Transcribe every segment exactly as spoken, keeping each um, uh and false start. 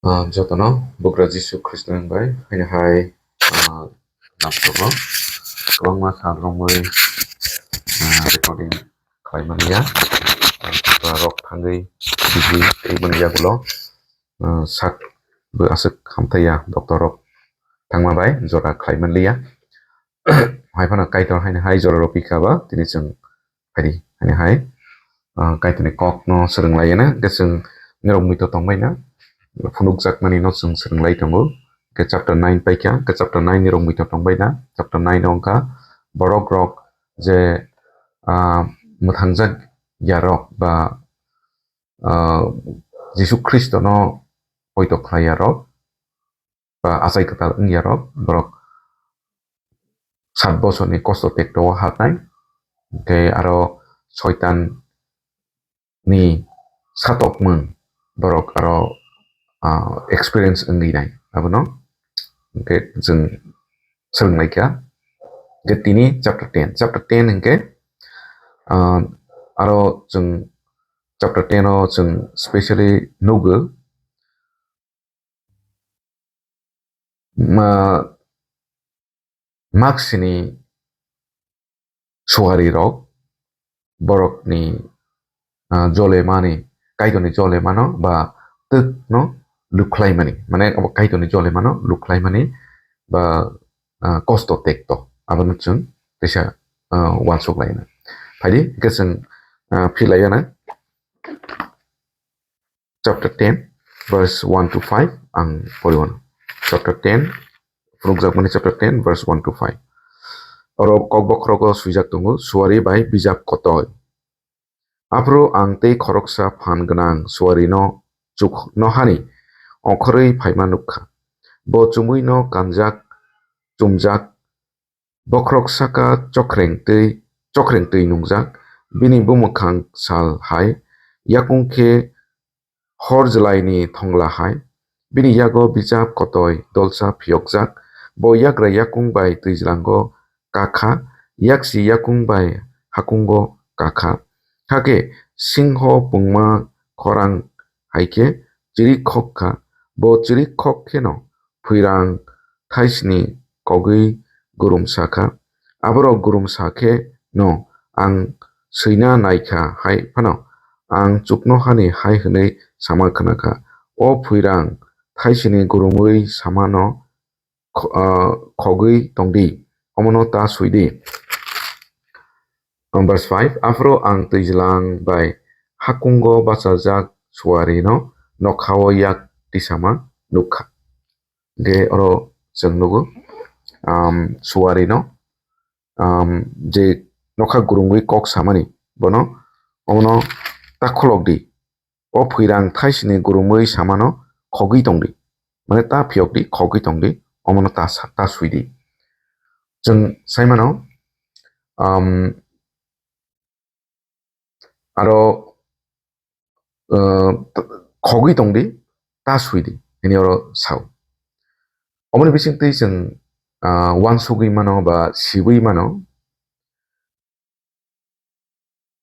Ah, jotono Bugra Jisu Khristo ni bai, haino hai, ah, namsongo kwbangma sal romwi, ah, recording khlai manliya. Rok thangwi busy tei manliya ulo, ah, sak bo aswk hamthaiya, doctor rok thangma bai jora khlai manliya. Hai phano Kaitor haino hai jora rok pikha ba tini chwng phaidi, haino hai, ah, Kaitorni kokno swrwng lai ya na, hwnkhe chwng norok muitu tongbai na, phunukjakmani no chwng swrwng lai tongo. Hwnkhe chapter nine paikha, hwnkhe chapter nine ni rok muitu tongbai na, chapter nine o wngkha borok rok je, ah, mwthangjak ya rok ba, ah, Jisu Khristo no poito khlai ya rok, ba achai kwtal wngya rok, borok sat bosorni kosto tekto o haknai, hwnkhe aro Soitan ni satokmung borok aro, ah, experience wngwi nai abono, hwnkhe chwng swrwng lai kha. Hwnkhe tini chapter ten, chapter ten hwnkhe, ah, aro chwng chapter ten o chwng specially nugo, ma-, maksini suari rok borokni, ah, jolemani, Kaitorni jolemano ba twkno lukhlaimani, mane abo Kaitorni jolemano lukhlaimani ba, ah, kosto tekto, abono chwng teisa, ah, uansuk laina. Phaidi hwnkhe chwng, ah, philaiya na. Chapter ten, verse one to five ang poriwano. Chapter ten, phunukjakmani chapter ten, verse one to five. Oro kokbokhorogo swijak tongo, suari bai bijap kotoi. Aphuru ang tei khoroksa phan gwnang suarino chuknohani ongkhorwi phaima nukha. Bo chumwino kanjak, chumjak, bokhorok saka chokreng twi, chokreng twi nungjak, bini bumwkhang sal hai, yakung khe hor jwlaini thongla hai. Bini yago bijap kotoi dolsa phiyokjak, bo yagra yakung bai twijlango kakha, yaksi yakung bai hakungo kakha. Hakhe singho pungma khorang hai khe chirik khok kha, bo chirik khok kheno phuirang thaisni kogwi gurumsa kha. Aborok gurumsa khe no ang swina naikha hai phano ang chuknohani hai hwnwi sama khna kha. O phuirang thaisni gurumwi samano kho-, ah, khogwi tongdi, omono ta swidi. Verse five, aphuru ang twijlang bai hakungo bachajak suarino nokhao yak tisama nukha. Hwnkhe oro chwng nugo, um, suarino, um, je nokha gurungwi kok samani, bono omono ta kholokdi. O phuirang thaisini gurumwi samano khogwi tongdi. Mane ta phiyokdi, khogwi tongdi, omono ta sa-, ta swidi. Chwng saimano, um, aro, uh, t-, khogwi tongdi, ta swidi, hini oro sao. Omoni bisingtwi chwng, uh, uansugwi mano ba siwi mano,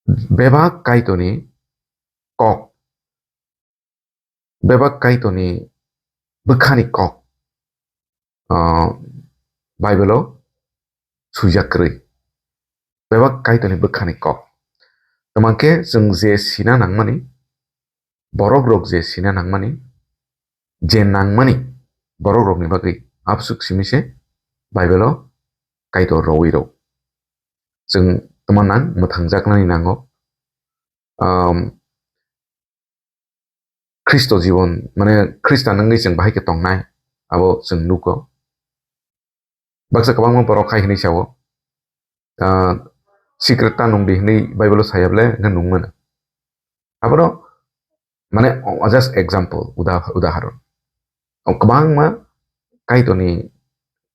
bebak Kaitorni kok, bebak Kaitorni bwkhani kok, ah, Bible-o swijak kwrwi. Bebak Kaitorni bwkhani kok. Tamo khe chwng je sina nangmani, borok rok je sina nangmani, je nangmani borok rokni bagwi absuk simi se Bible-o Kaitor rowi rw. Chwng tamo nang mwthangjaknani nango. Um, Khristo jibon, mane Khristan wngwi chwng bahai khe tongnai, abo chwng nugo. Baksa kwbangma borok hai hwnwi sao, ah, secret ta nungdi hwnwi Bible-o saya bole hwnwi nung mano. Abono, mane, o, just example, uda-, udaharon. O kwbangma Kaitorni,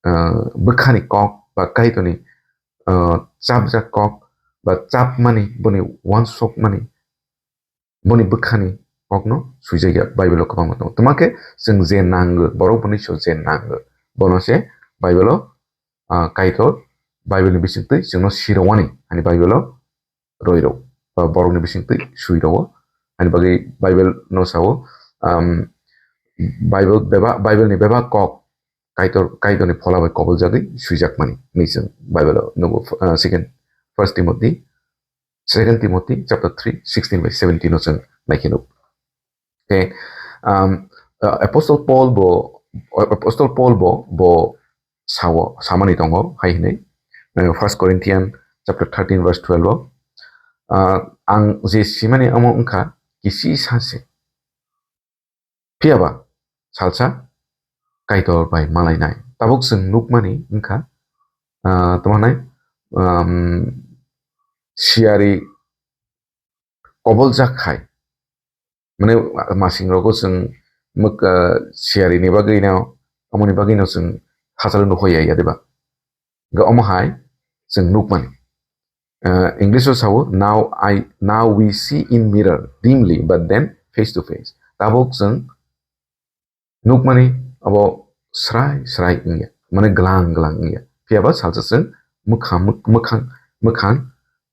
ah, bwkhani kok ba Kaitorni, ah, chapjak kok ba chapmani, boni uansukmani, boni bwkhani kokno swijak ya Bible-o kwbangma tongo. Tamo khe chwng je nango, borok boni so je nango, bono se Bible-o, ah, Kaitor Bible-ni bisingtwi chwngno sirowani, ani Bible-o rowi rw, ba borokni bisingtwi swi rw. Ani bagwi Bible-no sao, um, Bible beba, Bible ni bebak kok Kaitor, Kaitor ni phola bai koboljagwi swijak mani hinwi chwng Bible o nugo, ah, second, first Timothy, second Timothy chapter three, sixteen by seventeen o chwng naikhe nuk. Tei, um, uh, Apostle Paul bo, Apostle Paul bo, bo sao, samani tongo, hai hinwi, uh, First Corinthian chapter thirteen verse twelve o, uh, ang je simani omo wngkha kisi sa se. Phiyaba salsa Kaitor bai malainai. Tabuk chwng nukmani wngkha, ah, tamo hwnai, um, siyari koboljak khai. Mane masing rogo chwng mwk, ah, siyari ni bagwi no, omoni bagwi no chwng hachalo nukhoi ya, ya diba? Ga omo hai chwng nukmani. Ah, English o sao, "Now I, now we see in mirror dimly, but then face to face." Tabuk chwng nukmani abo srai srai wngya, mane glang glang wngya. Phiyaba salsa chwng mwkhang, mwk-, mwkhang, mwkhang,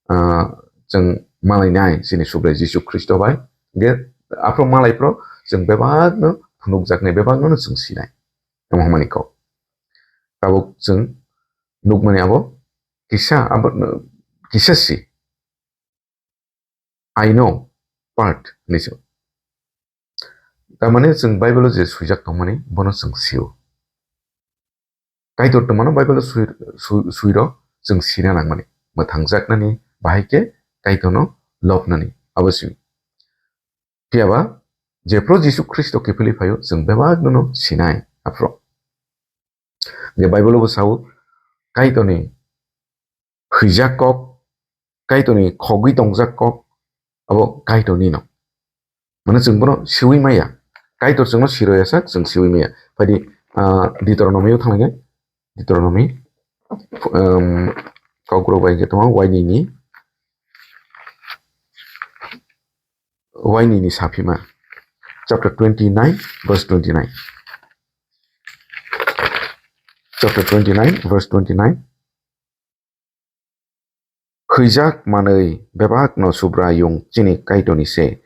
ah, chwng malainai chini Subrai Jisu Khristo bai. Ge aphro malai phro chwng bebakno phunukjaknai, bebakno no chwng sinai. Tamo hwnmani kok. Tabuk chwng nukmani abo kisa, abo kisa si. "I know part," hinwi se. Tamani chwng Bible o je swijak tongmani, bono chwng sio. Kaitor tongmano Bible o swi, swi, swiro chwng sina nangmani. Mwthangjaknani bahai khe Kaitorno lobnani abo simi. Phiyaba jephru Jisu Khristo kiphilwi phaio, chwng bebakno no sinai aphro. Je Bible o bo sao, Kaitorni hwijak kok, Kaitorni khogwi tongjak kok, abo Kaitorni no. Mane chwng bono siwi maya. Kaitor chwngno siroya sak, chwng siwi maya. Phaidi, ah, Deuteronomy o thanglainai. Deuteronomy, um, Kokborok bai khe tongma, waini ni, waini ni saphima. Chapter twenty-nine, verse twenty-nine. Chapter twenty-nine, verse twenty-nine. Hwijak manwi bebakno Subraiyung chini Kaitorni se.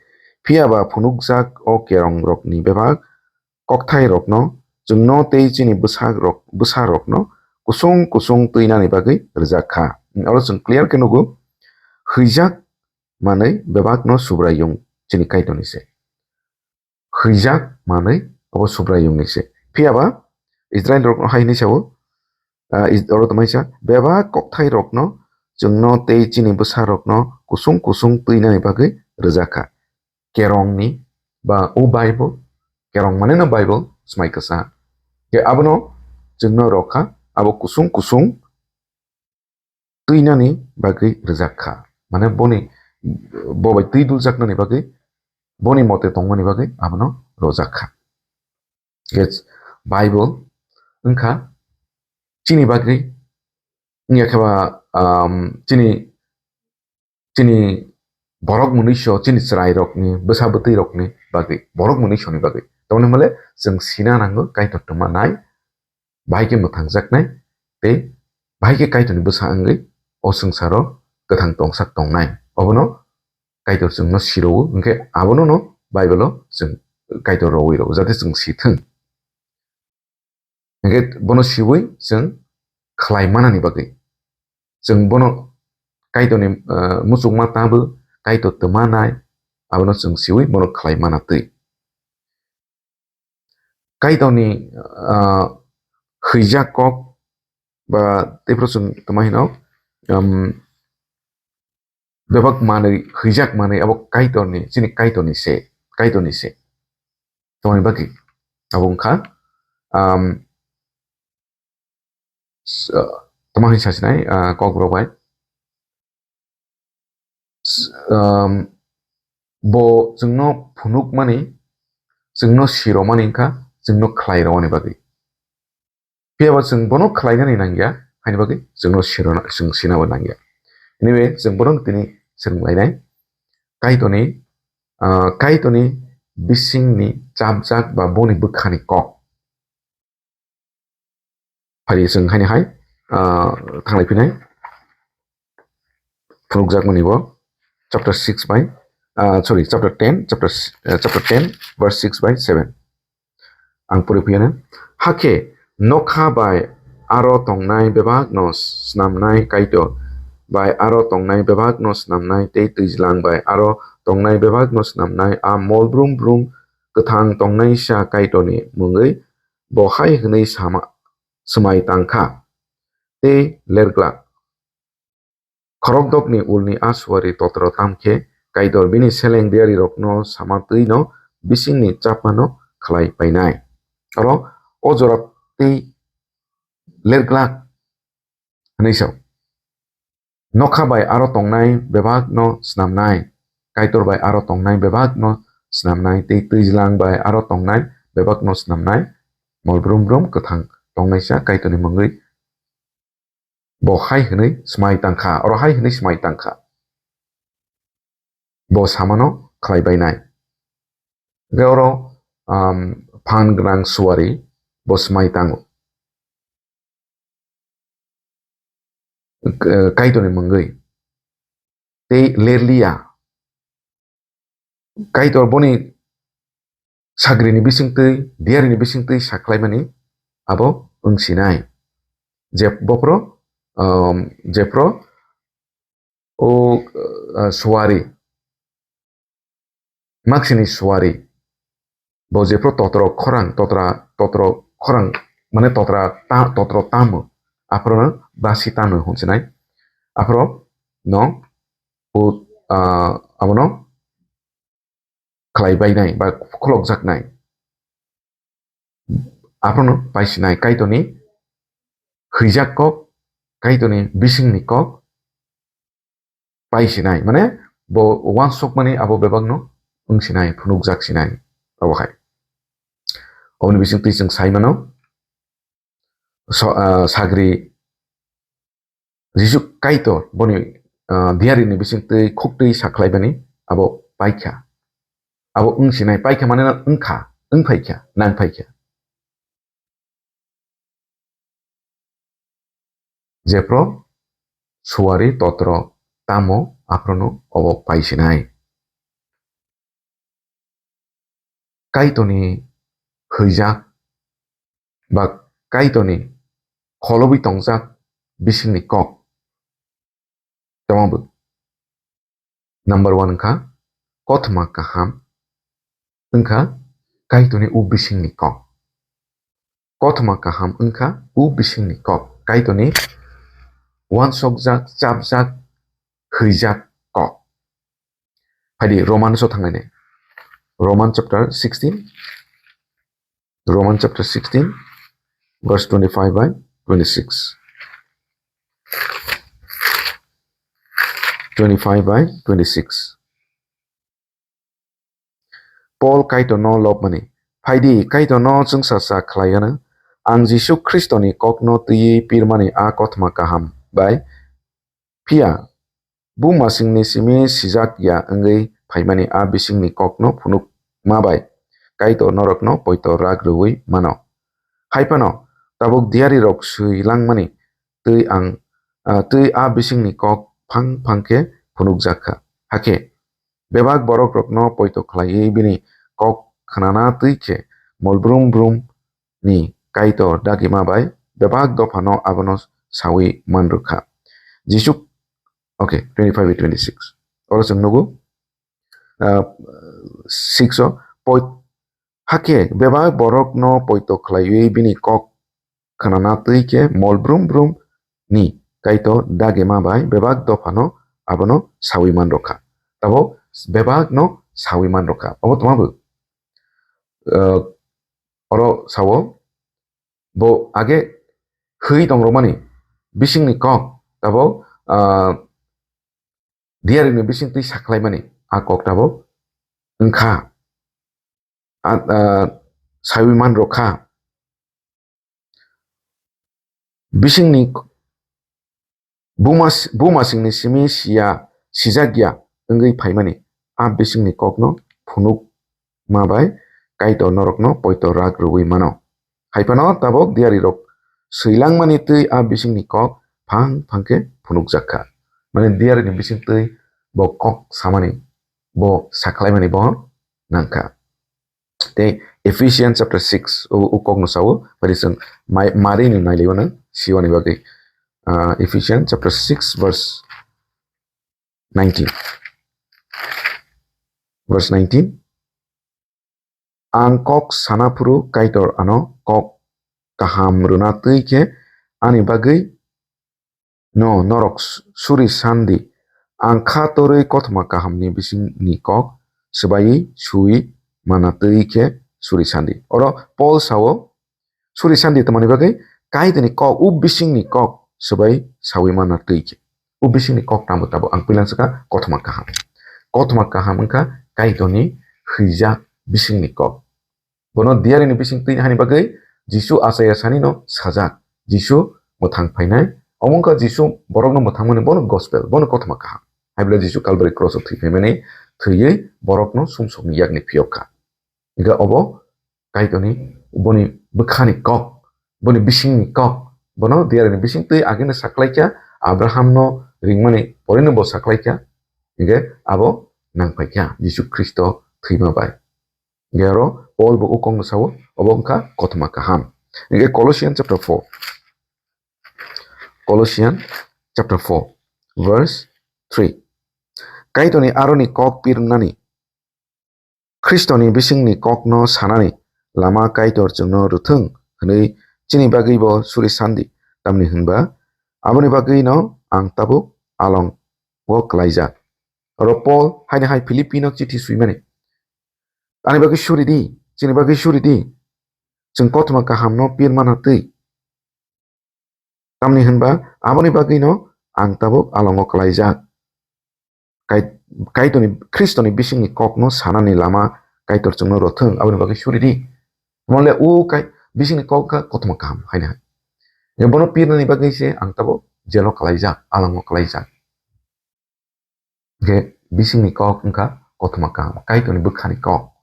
Phiyaba phunukjak o kerongrokni bebak kokthairokno chwngno tei chini bwsarok, bwsarokno kusung kusung twinani bagwi rwjak kha. Oro chwng clear khe nugo, hwijak manwi bebakno Subraiyung chini Kaitorni se. Hwijak manwi abo Subraiyungni se. Phiyaba Israilrokno hai hwnwi sao, ah, is-, oro tongmani sa, "Bebak kokthairokno chwngno tei chini bwsarokno kusung kusung twinani bagwi rwjak kha." Kerongni ba o Bible, kerong maneno Bible, swmai kwsa. Khe abono chwngno rw kha, abo kusung kusung twinani bagwi rwjak kha. Mane boni, bo bai twi duljaknani bagwi, boni mote tongmani bagwi abono rwjak kha. Yes, Bible wngkha chini bagwi, wngya khe ba, um, chini, chini borok mwnwiso, chini chwrairokni, bwsa bwtwirokni bagwi, borok mwnwisoni bagwi. Tamoni hwnmale chwng sina nango Kaitor tongma nai, bahai khe mwthangjaknai tei bahai khe Kaitorni bwsa wngwi o swngcharo kwthang tongsak tongnai. Obono Kaitor chwngno sirowo, hwnkhe abono no Bible-o chwng Kaitor rowui rwo, jate chwng sithwng. Hwnkhe bono siwi chwng khlai manani bagwi, chwng bono Kaitorni, ah, muchungma tabwi Kaitor twma nai, abono chwng siwi bono khlai mana twi. Kaitorni, ah, hwijak kok ba tei phuru chwng tongma hino, um, bebak manwi, hwijak manwi abo Kaitorni, chini Kaitorni se, Kaitorni se. Tongmani bagwi abo wngkha, um, s-, uh, tongma hwnwi sasinai, uh, Kokborok bai. S-, um, bo chwngno phunukmani, chwngno siromani wngkha, chwngno khlai romani bagwi. Phiyaba chwng bono khlainani nangya, haini bagwi chwngno sirona-, chwng sinabo nangya. Anyway, chwng bono tini swrwnglainai. Kaitorni, ah, Kaitorni bisingni chapjak ba boni bwkhani kok. Phari chwng haini hai, ah, thanglai phinai. Phunukjakmani bo chapter six by, ah, sorry, chapter ten, chapter s-, ah, chapter ten, verse six by seven. Ang pori phiyano. Hakhe nokha bai aro tongnai bebakno snamnai Kaitor, bai aro tongnai bebakno snamnai tei twijlang bai aro tongnai bebakno snamnai a mol brum brum kwthang tongnaisa Kaitorni mungwi bo hai hwnwi sama, swmai tang kha tei lerglak. Khorokdokni ulni a suari totro tam khe Kaitor bini seleng diarirokno sama twi'-no bisingni chapmano khlai painai. Oro o jora tei lerglak hwnwi sa-o. Nokha bai aro tongnai bebakno snamnai, Kaitor bai aro tongnai bebakno snamnai tei twijlang bai aro tongnai bebakno snamnai, mol brum brum kwthang tongnaisa Kaitorni mungwi bo hai hwnwi swmai tang kha, oro hai hwnwi swmai tang kha. Bo samano khlai bainai. Hwnkhe oro, um, phan gwnang suari bo swmai tango. K-, Kaitorni mungwi. Tei lerliya. Kaitor boni sagrini bisingtwi, diarini bisingtwi sakhlaimani abo wngsinai. Je bophro, um, jephro o, uh, suari, maksini suari, bo jephro totro khorang, totra, totro khorang, mane totra ta-, totro tamo, aphrono basi tamo hwnsinai. Aphro no o, uh, abono khlai bainai ba khulokjaknai. Aphrono paisinai Kaitorni hwijak kok, Kaitorni bisingni kok paisinai. Mane bo uansukmani abo bebakno wngsinai, phunukjak sinai. Abo hai. Oboni bisingtwi chwng sai mano, so-, ah, sagri Jisu Kaitor boni, ah, diarini bisingtwi khuktwi sakhlaimani abo paikha. Abo wngsinai paikha mane wngkha, wngphaikha, nangphaikha. Jephro suari totro tamo aphrono obo paisinai. Kaitorni hwijak ba Kaitorni kholobwi tongjak bisingni kok. Tamo bo. Number one wngkha kothoma kaham, wngkha Kaitorni u bisingni kok. Kothoma kaham wngkha u bisingni kok, Kaitorni uansukjak, chapjak, hwijak kok. Phaidi Roman so thanglainai. Roman chapter sixteen. Roman chapter sixteen, verse twenty-five by twenty-six. Twenty-five by twenty-six. Paul Kaitorno lobmani. Phaidi, Kaitorno chwngsacha khlaianw, ang Jisu Khristoni kokno twiwi pirmani a kothoma kaham bai, phiya bumasingni simi sijak ya wngwi phaimani a bisingni kokno phunukma bai Kaitor norokno poito rak rwui mano. Hai phano tabuk diarirok swi langmani twi ang, ah, twi a bisingni kok phang phang khe phunukjak kha. Hakhe bebak borokrokno poito khlaiwi bini kok khnana twi khe mol brum brum ni Kaitor dagima bai bebak dophano abono sawi man rwkha. Jisu, okay, twenty-five by twenty-six. Oro chwng nugo, ah, six o, poi-, hakhe bebak borokno poito khlaiwi bini kok khnana twi khe mol brum brum ni Kaitor dagima bai bebak dophano abono sawi man rwkha. Tabo bebakno sawi man rwkha. Obo tma bo? Ah, oro sao, bo age hwi tong rwmani bisingni kok tabo, ah, diarini bisingtwi sakhlaimani a kok tabo wngkha, a, ah, sawi man rwkha. Bisingni bumas-, bumasingni simi siya, sijak ya wngwi phaimani a bisingni kokno phunukma bai Kaitor norokno poito rak rwui mano. Hai phano tabuk diarirok swi langmani twi a bisingni kok phang phang khe phunukjak kha. Mane diarini bisingtwi bo kok samani, bo sakhlaimani bo nangkha. Tei Ephesians chapter six o, o kokno sao, phai chwng mai, mari ni nai liyo nang siwani bagwi. Ah, Ephesians chapter six verse nineteen. Verse nineteen. Ang kok sana phuru Kaitor ano kok kaham rwna twi khe ani bagwi no norok su-, suri sandi. Ang kha torwi kothoma kahamni bisingni kok swbaiwi sui mana twi khe suri sandi. Oro Paul sao, suri sandi tongmani bagwi Kaitorni kok, u bisingni kok swbai saui mana twi khe. U bisingni kok tamo tabo ang pilang saka kothoma kaham. Kothoma kaham wngkha Kaitorni hwijak bisingni kok. Bono diarini bising twi hani bagwi Jisu achaiya sani no sajak. Jisu mwthang phainai. Omo wngkha Jisu borokno mwthangmani bono gospel, bono kothoma kaham. Hai bwle Jisu Kalbari cross o thwi phaimani thwiwi borokno sumsokni yakni phiyok kha. Hingkhe obo Kaitorni boni bwkhani kok, boni bisingni kok, bono diarini bising twi agini saklaikha, Abrahamno ringmani porino bo saklaikha, hingkhe abo nangpaikha Jisu Khristo thwima bai. Hingkhe aro Paul bo ukongno sao, obo wngkha kothoma kaham. Hingkhe Colossians chapter four, Colossians chapter four, verse three. Kaitorni aroni kok pirnani Khristoni bisingni kokno sanani lama Kaitor chwngno rwthwng hwnwi chini bagwibo suri sandi, tamni hwnba aboni bagwino ang tabuk alongo klaijak. Oro Paul haini hai Philippino chithi swimani, ani bagwi suri di, chini bagwi suri di, chwng kothoma kahamno pirmana twi. Tamni hwnba aboni bagwino ang tabuk alongo klaijak. Kai-, Kaitorni, Khristoni bisingni kokno sanani lama Kaitor chwngno rwthwng, aboni bagwi suri di. Mole o kai-, bisingni kok kha kothoma kaham haino hai. Bono pirnani bagwi se ang tabuk jelo klaijak, alongo klaijak. Hingkhe bisingni kok wngkha kothoma kaham, Kaitorni bwkhani kok.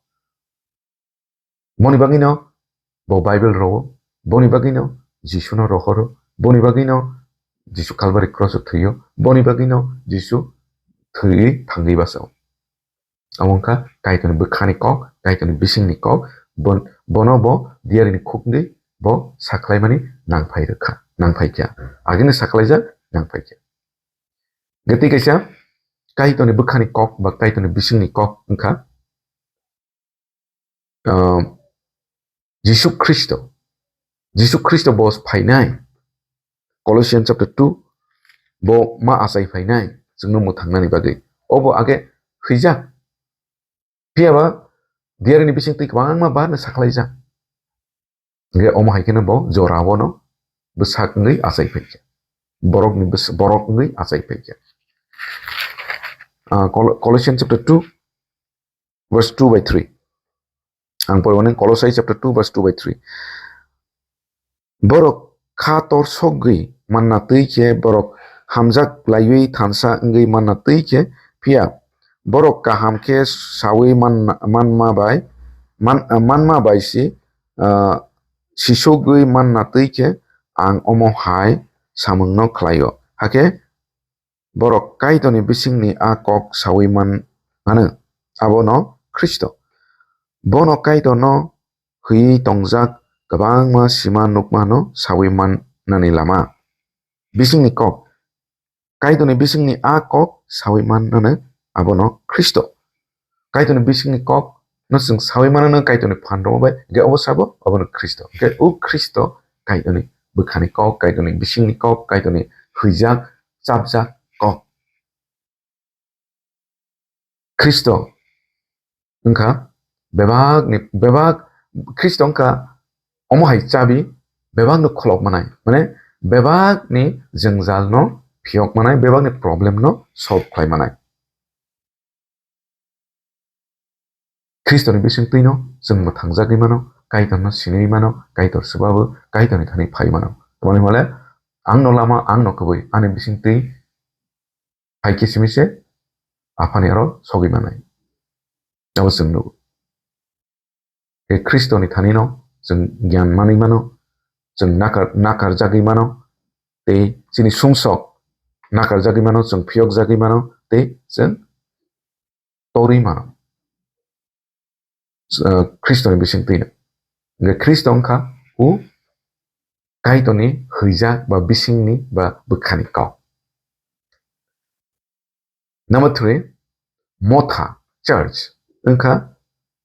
Boni bagwino bo Bible rwo, boni bagwino Jisuno rohoro, boni bagwino Jisu Kalbari cross o thwio, boni bagwino Jisu thwiwi thangwi bachao. Abo wngkha Kaitorni bwkhani kok, Kaitorni bisingni kok, bon-, bono bo diarini khuknwi bo sakhlaimani nangphai rwkha, nangphaikha. Agini sakhlaijak nangphaikha. Hingkhe tei kaisa Kaitorni bwkhani kok ba Kaitorni bisingni kok wngkha, ah, Jisu Khristo. Jisu Khristo bo phainai. Colossians chapter two, bo ma achai phainai chwngno mwthangnani bagwi. Obo age hwijak. Phiyaba diarini bising twi kwbangma barno sakhlaijak. Hingkhe omo hai kheno bo jorao no bwsak wngwi achai phaikha. Borokni bwsa-, borok wngwi achai phaikha. Ah, Col-, Colossians chapter two, verse two by three. Ang pormani Kolosai chapter two, verse two by three. Borok kha torsogwi manna twi khe, borok hamjak laiwi thansa wngwi manna twi khe, phiya borok kaham khe saui manna, manma bai, man-, manma bai si, ah, sisugwi manna twi khe, ang omo hai samungno khlaio. Hakhe borok Kaitorni bisingni a kok saui man-, mano, abono Khristo. Bono Kaitorno hwiwi tongjak kwbangma sima nukmano saui mannani lama. Bisingni kok, Kaitorni bisingni a kok saui mannano abono Khristo. Kaitorni bisingni kok no chwng saui mano Kaitorni phan rwma bai, hingkhe obo sabo, obono Khristo. Hingkhe o Khristo Kaitorni bwkhani kok, Kaitorni bisingni kok, Kaitorni hwijak, chapjak kok. Khristo wngkha bebakni, bebak, Khristo wngkha omo hai chabi bebakno kholop manai, mane bebakni jwngjalno phiyok manai, bebakni problemno solve khlai manai. Khristoni bising twino chwng mwthangjagwi mano, Kaitorno sinwi mano, Kaitor swbabo, Kaitorni thani phai mano. Tamoni hwnle, ang no lama, ang no kwbwi, ani bising twi hai khe simi se Aphani aro sogwi manai. Abo chwng nugo. Khe Khristoni thanino chwng giyan manwi mano, chwng nakar-, nakarjagwi mano, tei chini sumsok nakarjagwi mano, chwng phiyokjagwi mano, tei chwng torwi mano. ah, Khristoni bisingtwi no. Hwnkhe Khristo wngkha o Kaitorni hwijak ba bisingni ba bwkhani kok. Number three, motha, church, wngkha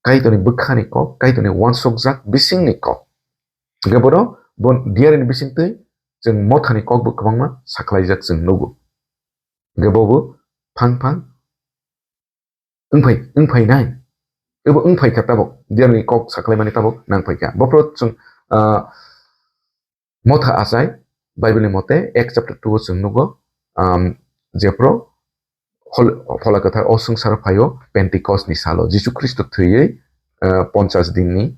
Kaitorni bwkhani kok, Kaitorni uansukjak bisingni kok. Hwnkhe bono, bo diarini bisingtwi chwng mothani kokbo kwbangma sakhlaijak chwng nugo. Hwnkhe bobo phang phang wngphai, wngphainai. Ebo wngphaikha tabuk, diarini kok sakhlaimani tabuk nangphaikha. Bophuru chwng, ah, motha achai, Bible ni mote, Acts chapter two o chwng nugo, um, jephuru hol-, Phola Kwthar o swngcharo phaio, Pentecost ni salo, Jisu Khristo thwiwi, ah, ponchas din ni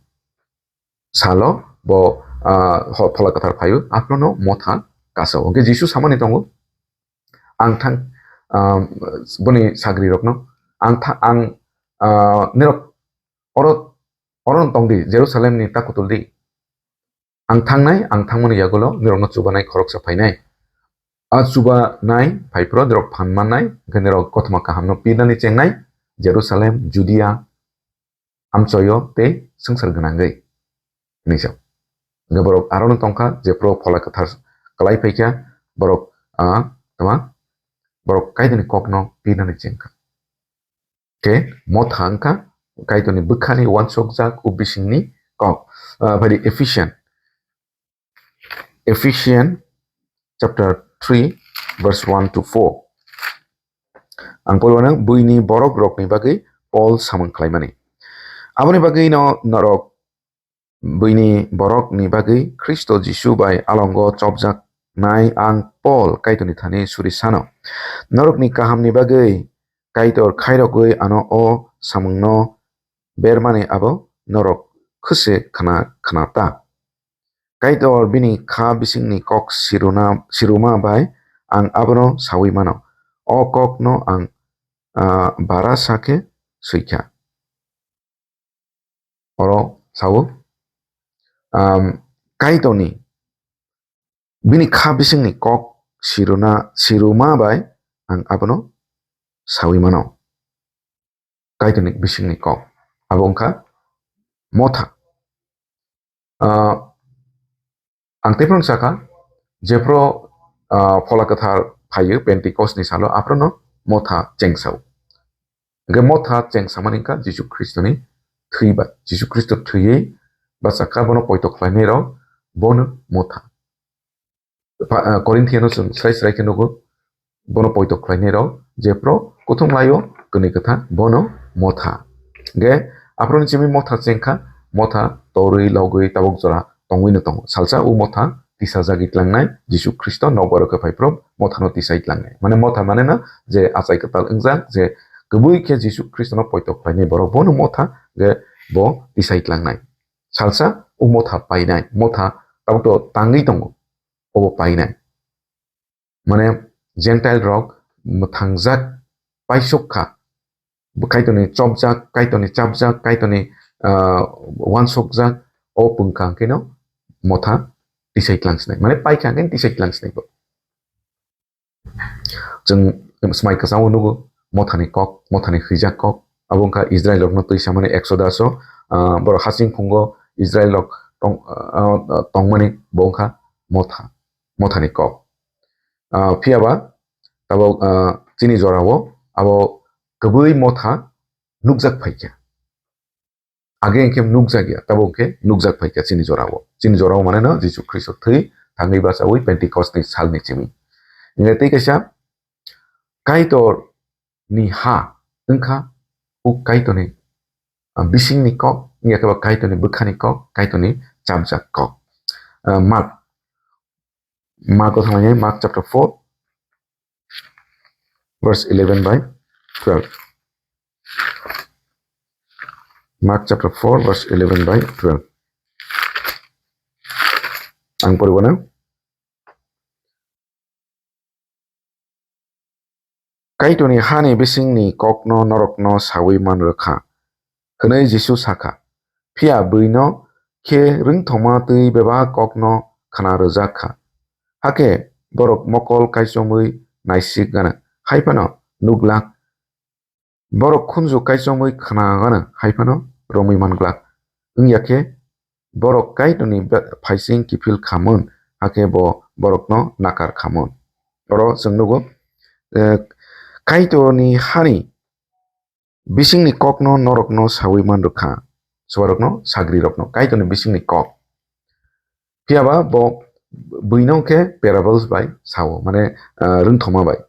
salo bo, ah, ho-, Phola Kwthar phaio, aphuru no motha kaso. Hwnkhe Jisu samani tongo, ang thang, ah, boni sagrirokno, ang tha-, ang, ah, nirok oro, oro tongdi, Jerusalemni ta kutuldi. Ang thangnai, ang thangmani yagulo nirokno chubanai khoroksa phainai. A chubanai phaiphuru nirok phan mannai, hwnkhe nirok kothoma kahamno pirnani chengnai, Jerusalem, Judia, amchoyo tei swngchar gwnangwi, hwnwi sa. Hwnkhe borok arono tongkha, jephuru Phola Kwthar kwlai phaikha, borok, ah, tama, borok Kaitorni kokno pirnani chengkha. Khe motha wngkha Kaitorni bwkhani uansukjak o bisingni kok. Ah, phaidi Ephesian, Ephesian chapter three, verse one to four. Ang porwano buini borok rokni bagwi Paul samung khlaimani. Aboni bagwi no norok buini borokni bagwi Khristo Jisu bai alongo chopjaknai ang Paul Kaitorni thani suri sano. Norokni kahamni bagwi Kaitor khairogwi ano o samungno bermani abo norok khwse khna, khna ta. Kaitor bini kha bisingni kok siruna, siruma bai ang abono saui mano. O kokno ang, ah, bara sa khe swi kha. Oro sao, um, Kaitorni bini kha bisingni kok siruna, siruma bai ang abono saui mano. Kaitorni bisingni kok. Abo wngkha motha. Ah, ang teiphano sakha, jephru, ah, Phola Kwthar phaio Pentecost ni salo, aphruno motha chengsao. Hwnkhe motha chengsamani wngkha Jisu Khristoni thwi bai. Jisu Khristo thwiwi bachakha, bono poito khlainai rok, bono motha. Pa-, ah, Korinthiano chwng srai srai khe nugo, bono poito khlainai rok, jephru kuthum laio kwnwi kwtha, bono motha. Hwnkhe aphuruni simi motha chengkha, motha torwi logwi tabuk jora tongwi no tongo. Salsa o motha tisajagwi tlangnai, Jisu Khristo nokbar khe phaiphru mothano tisai tlangnai. Mane motha mane no je achai kwtal wngjak, je kwbwi khe Jisu Khristono poito khlainai borok, bono motha je bo tisai tlangnai. Salsa o motha painai, motha tabuk to tangwi tongo, obo painai. Mane Gentile rok mwthangjak paisuk kha. Bo Kaitorni chopjak, Kaitorni chapjak, Kaitorni, ah, uansukjak, o pungkha hwnkhe no motha tisai tlang sinai. Mane paikha hwnkhe tisai tlang sinai bo. Chwng smai kwchangma nugo, mothani kok, mothani hwijak kok. Abo wngkha Israel rokno twi samani Exodus o, ah, borok hasing phungo Israel rok tong-, ah, tongmani bo wngkha motha, mothani kok. Ah, phiya ba tabuk, ah, chini jorao abo kwbwi motha nukjak phaikha. Age hwnkhe nukjak ya, tabuk hwnkhe nukjak phaikha chini jorao. Chini jorao mane no Jisu Khristo thwi thangwi bachaui Pentecost ni salni simi. Hwnkhe tei kaisa Kaitor ni ha wngkha o Kaitorni, ah, bisingni kok, wngya khe ba Kaitorni bwkhani kok, Kaitorni chapjak kok. Ah, Mark, Mark o thanglainai, Mark chapter four, verse eleven by twelve. Mark chapter four, verse eleven by twelve. Ang poribo na. Kaitorni hani bisingni kokno norokno saui man rwkha, hwnwi Jisu sakha. Phiya bwino khe rwngthoma twi bebak kokno khna rwjak kha. Hakhe borok mokol kaichomwi naisik gana, hai phano nuk glak. Borok khunju kaichomwi khna gana, hai phano romwi man glak. Wngya khe borok Kaitorni ba-, phaising kiphil khamon, hakhe bo borokno nakar khamon. Oro chwng nugo, eh, Kaitorni hani bisingni kokno norokno saui man rwkha, chubarokno, sagrirokno, Kaitorni bisingni kok. Phiya ba bo buino khe parables bai sao, mane, ah, rwngthoma bai.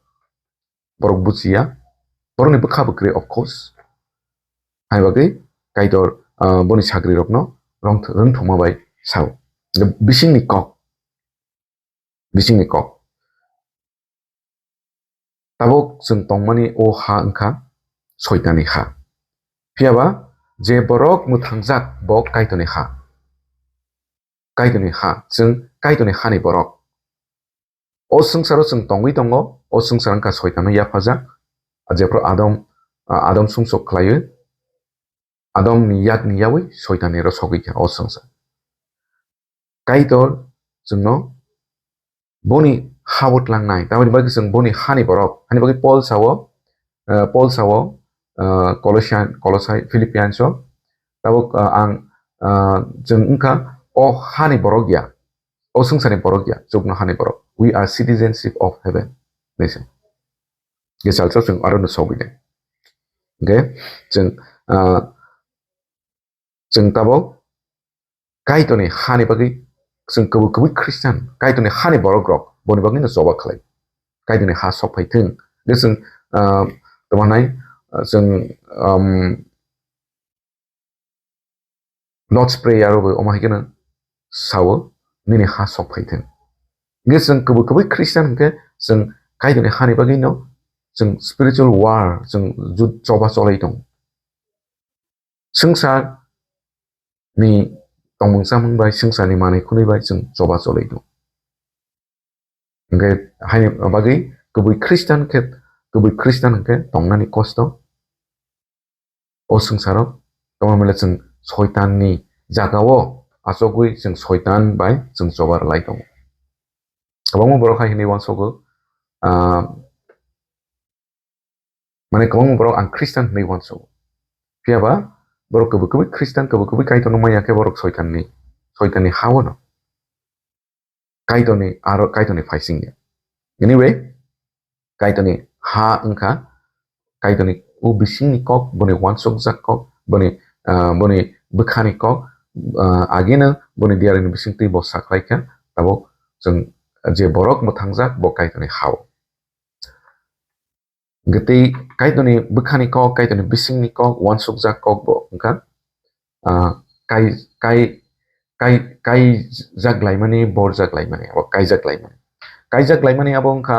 Borok buchiya, borokni bwkha bwkrwi, of course. Hai bagwi Kaitor, ah, boni sagrirokno rwngth-, rwngthoma bai sao. Bisingni kok. Bisingni kok. Tabuk chwng tongmani o ha wngkha Soitanni ha. Phiya ba je borok mwthangjak bo Kaitorni ha. Kaitorni ha, chwng Kaitorni hani borok. O swngcharo chwng tongwi tongo, o swngchar wngkha Soitanno yaphajak, jephru Adam, ah, Adam sumsok khlaiwi, Adamni yakni yaui Soitanni rosogwi kha o swngchar. Kaitor chwngno boni ha-o tlangnai, tamoni bagwi chwng boni hani borok, hani bagwi Paul sao, eh, Paul sao, eh, Colossian, Colossae, Philippians o, tabuk, eh, ang, eh, chwng wngkha o hani borok ya, o swngcharni borok ya, chukno hani borok. We are citizenship of heaven, hinwi se. Khe salsa chwng aro no sogwi de. Hingkhe chwng, ah, chwng tabuk Kaitorni hani bagwi chwng kubui kubui Christian, Kaitorni hani borok rok boni bagwi no choba khlai. Kaitorni ha sok phai thung. Hingkhe chwng, ah, tamo nai, ah, chwng, um, Lord's Prayer o bo omo hai kheno sao, nini ha sok phai thung. Hingkhe chwng kubui kubui Christian hingkhe chwng Kaitorni hani bagwi no chwng spiritual war, chwng jud choba cholai tong. Swngchar ni tongmung chamung bai, swngchar ni manwi khwnwi bai chwng choba cholai tong. Hingkhe haini bagwi kubui Christian khe, kubui Christian hingkhe tongnani kosto. O swngcharo tongmani le chwng Soitanni jagao achogwi chwng Soitan bai chwng choba rwlai tongo. Kwbangma borok hai hwnwi uansogo, ah, mane kwbangma borok ang Christian hwnwi uansogo. Phiya ba borok kubui kubui Christian, kubui kubui Kaitorno manya khe borok Soitanni, Soitanni ha-o no. Kaitorni aro Kaitorni phaising ya. Anyway, Kaitorni ha wngkha, Kaitorni o bisingni kok, boni uansukjak kok, boni, ah, boni bwkhani kok, ah, ageno boni diarini bisingtwi bo saklaikha, tabuk chwng je borok mwthangjak bo Kaitorni ha-o. Hingkhe tei Kaitorni bwkhani kok, Kaitorni bisingni kok, uansukjak kok bo wngkha, ah, kai, kai, kai, kaijak laimani, borjak laimani, abo kaijak laimani. Kaijak laimani abo wngkha,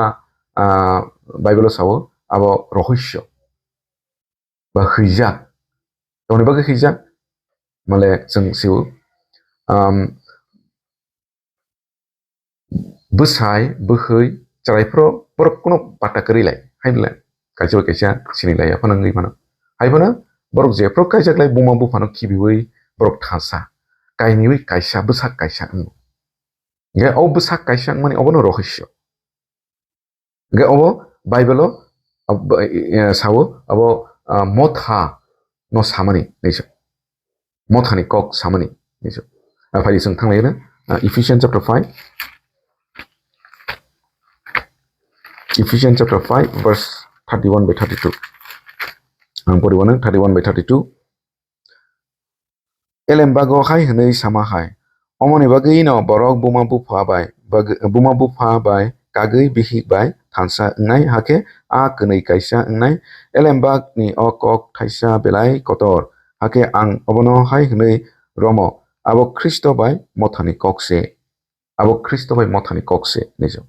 ah, Bible o sao, abo rohosyo ba hwijak. Tamoni bagwi hwijak? Male chwng sio, um, bwsai, bwhwi, chwrai phuru borok kuno pata kwrwi lai, hai bwle kaisa bai kaisa sini lai ya phano wngwi mano. Hai phano borok jephru kaijak lai buma buphano khibiui borok thansa, kainiui kaisa, bwsak kaisa wngo. Hingkhe o bwsak kaisa wngmani obono rohosyo. Hingkhe obo Bible o, ab-, eh, sao, abo, ah, motha no samani hinwi se. Mothani kok samani hinwi se. Ah, phaidi chwng thanglai na, ah, Ephesians chapter five. Ephesians chapter five, verse thirty-one by thirty-two. Ang poriwano thirty-one by thirty-two. Elembago hai hwnwi sama hai, omoni bagwino borok buma bupha bai, bag-, buma bupha bai kagwi bihik bai thansa wngnai, hakhe a kwnwi kaisa wngnai. Elembakni o kok thaisa belai kotor, hakhe ang obono hai hwnwi romo, abo Khristo bai mothani kok se, abo Khristo bai mothani kok se, hinwi se.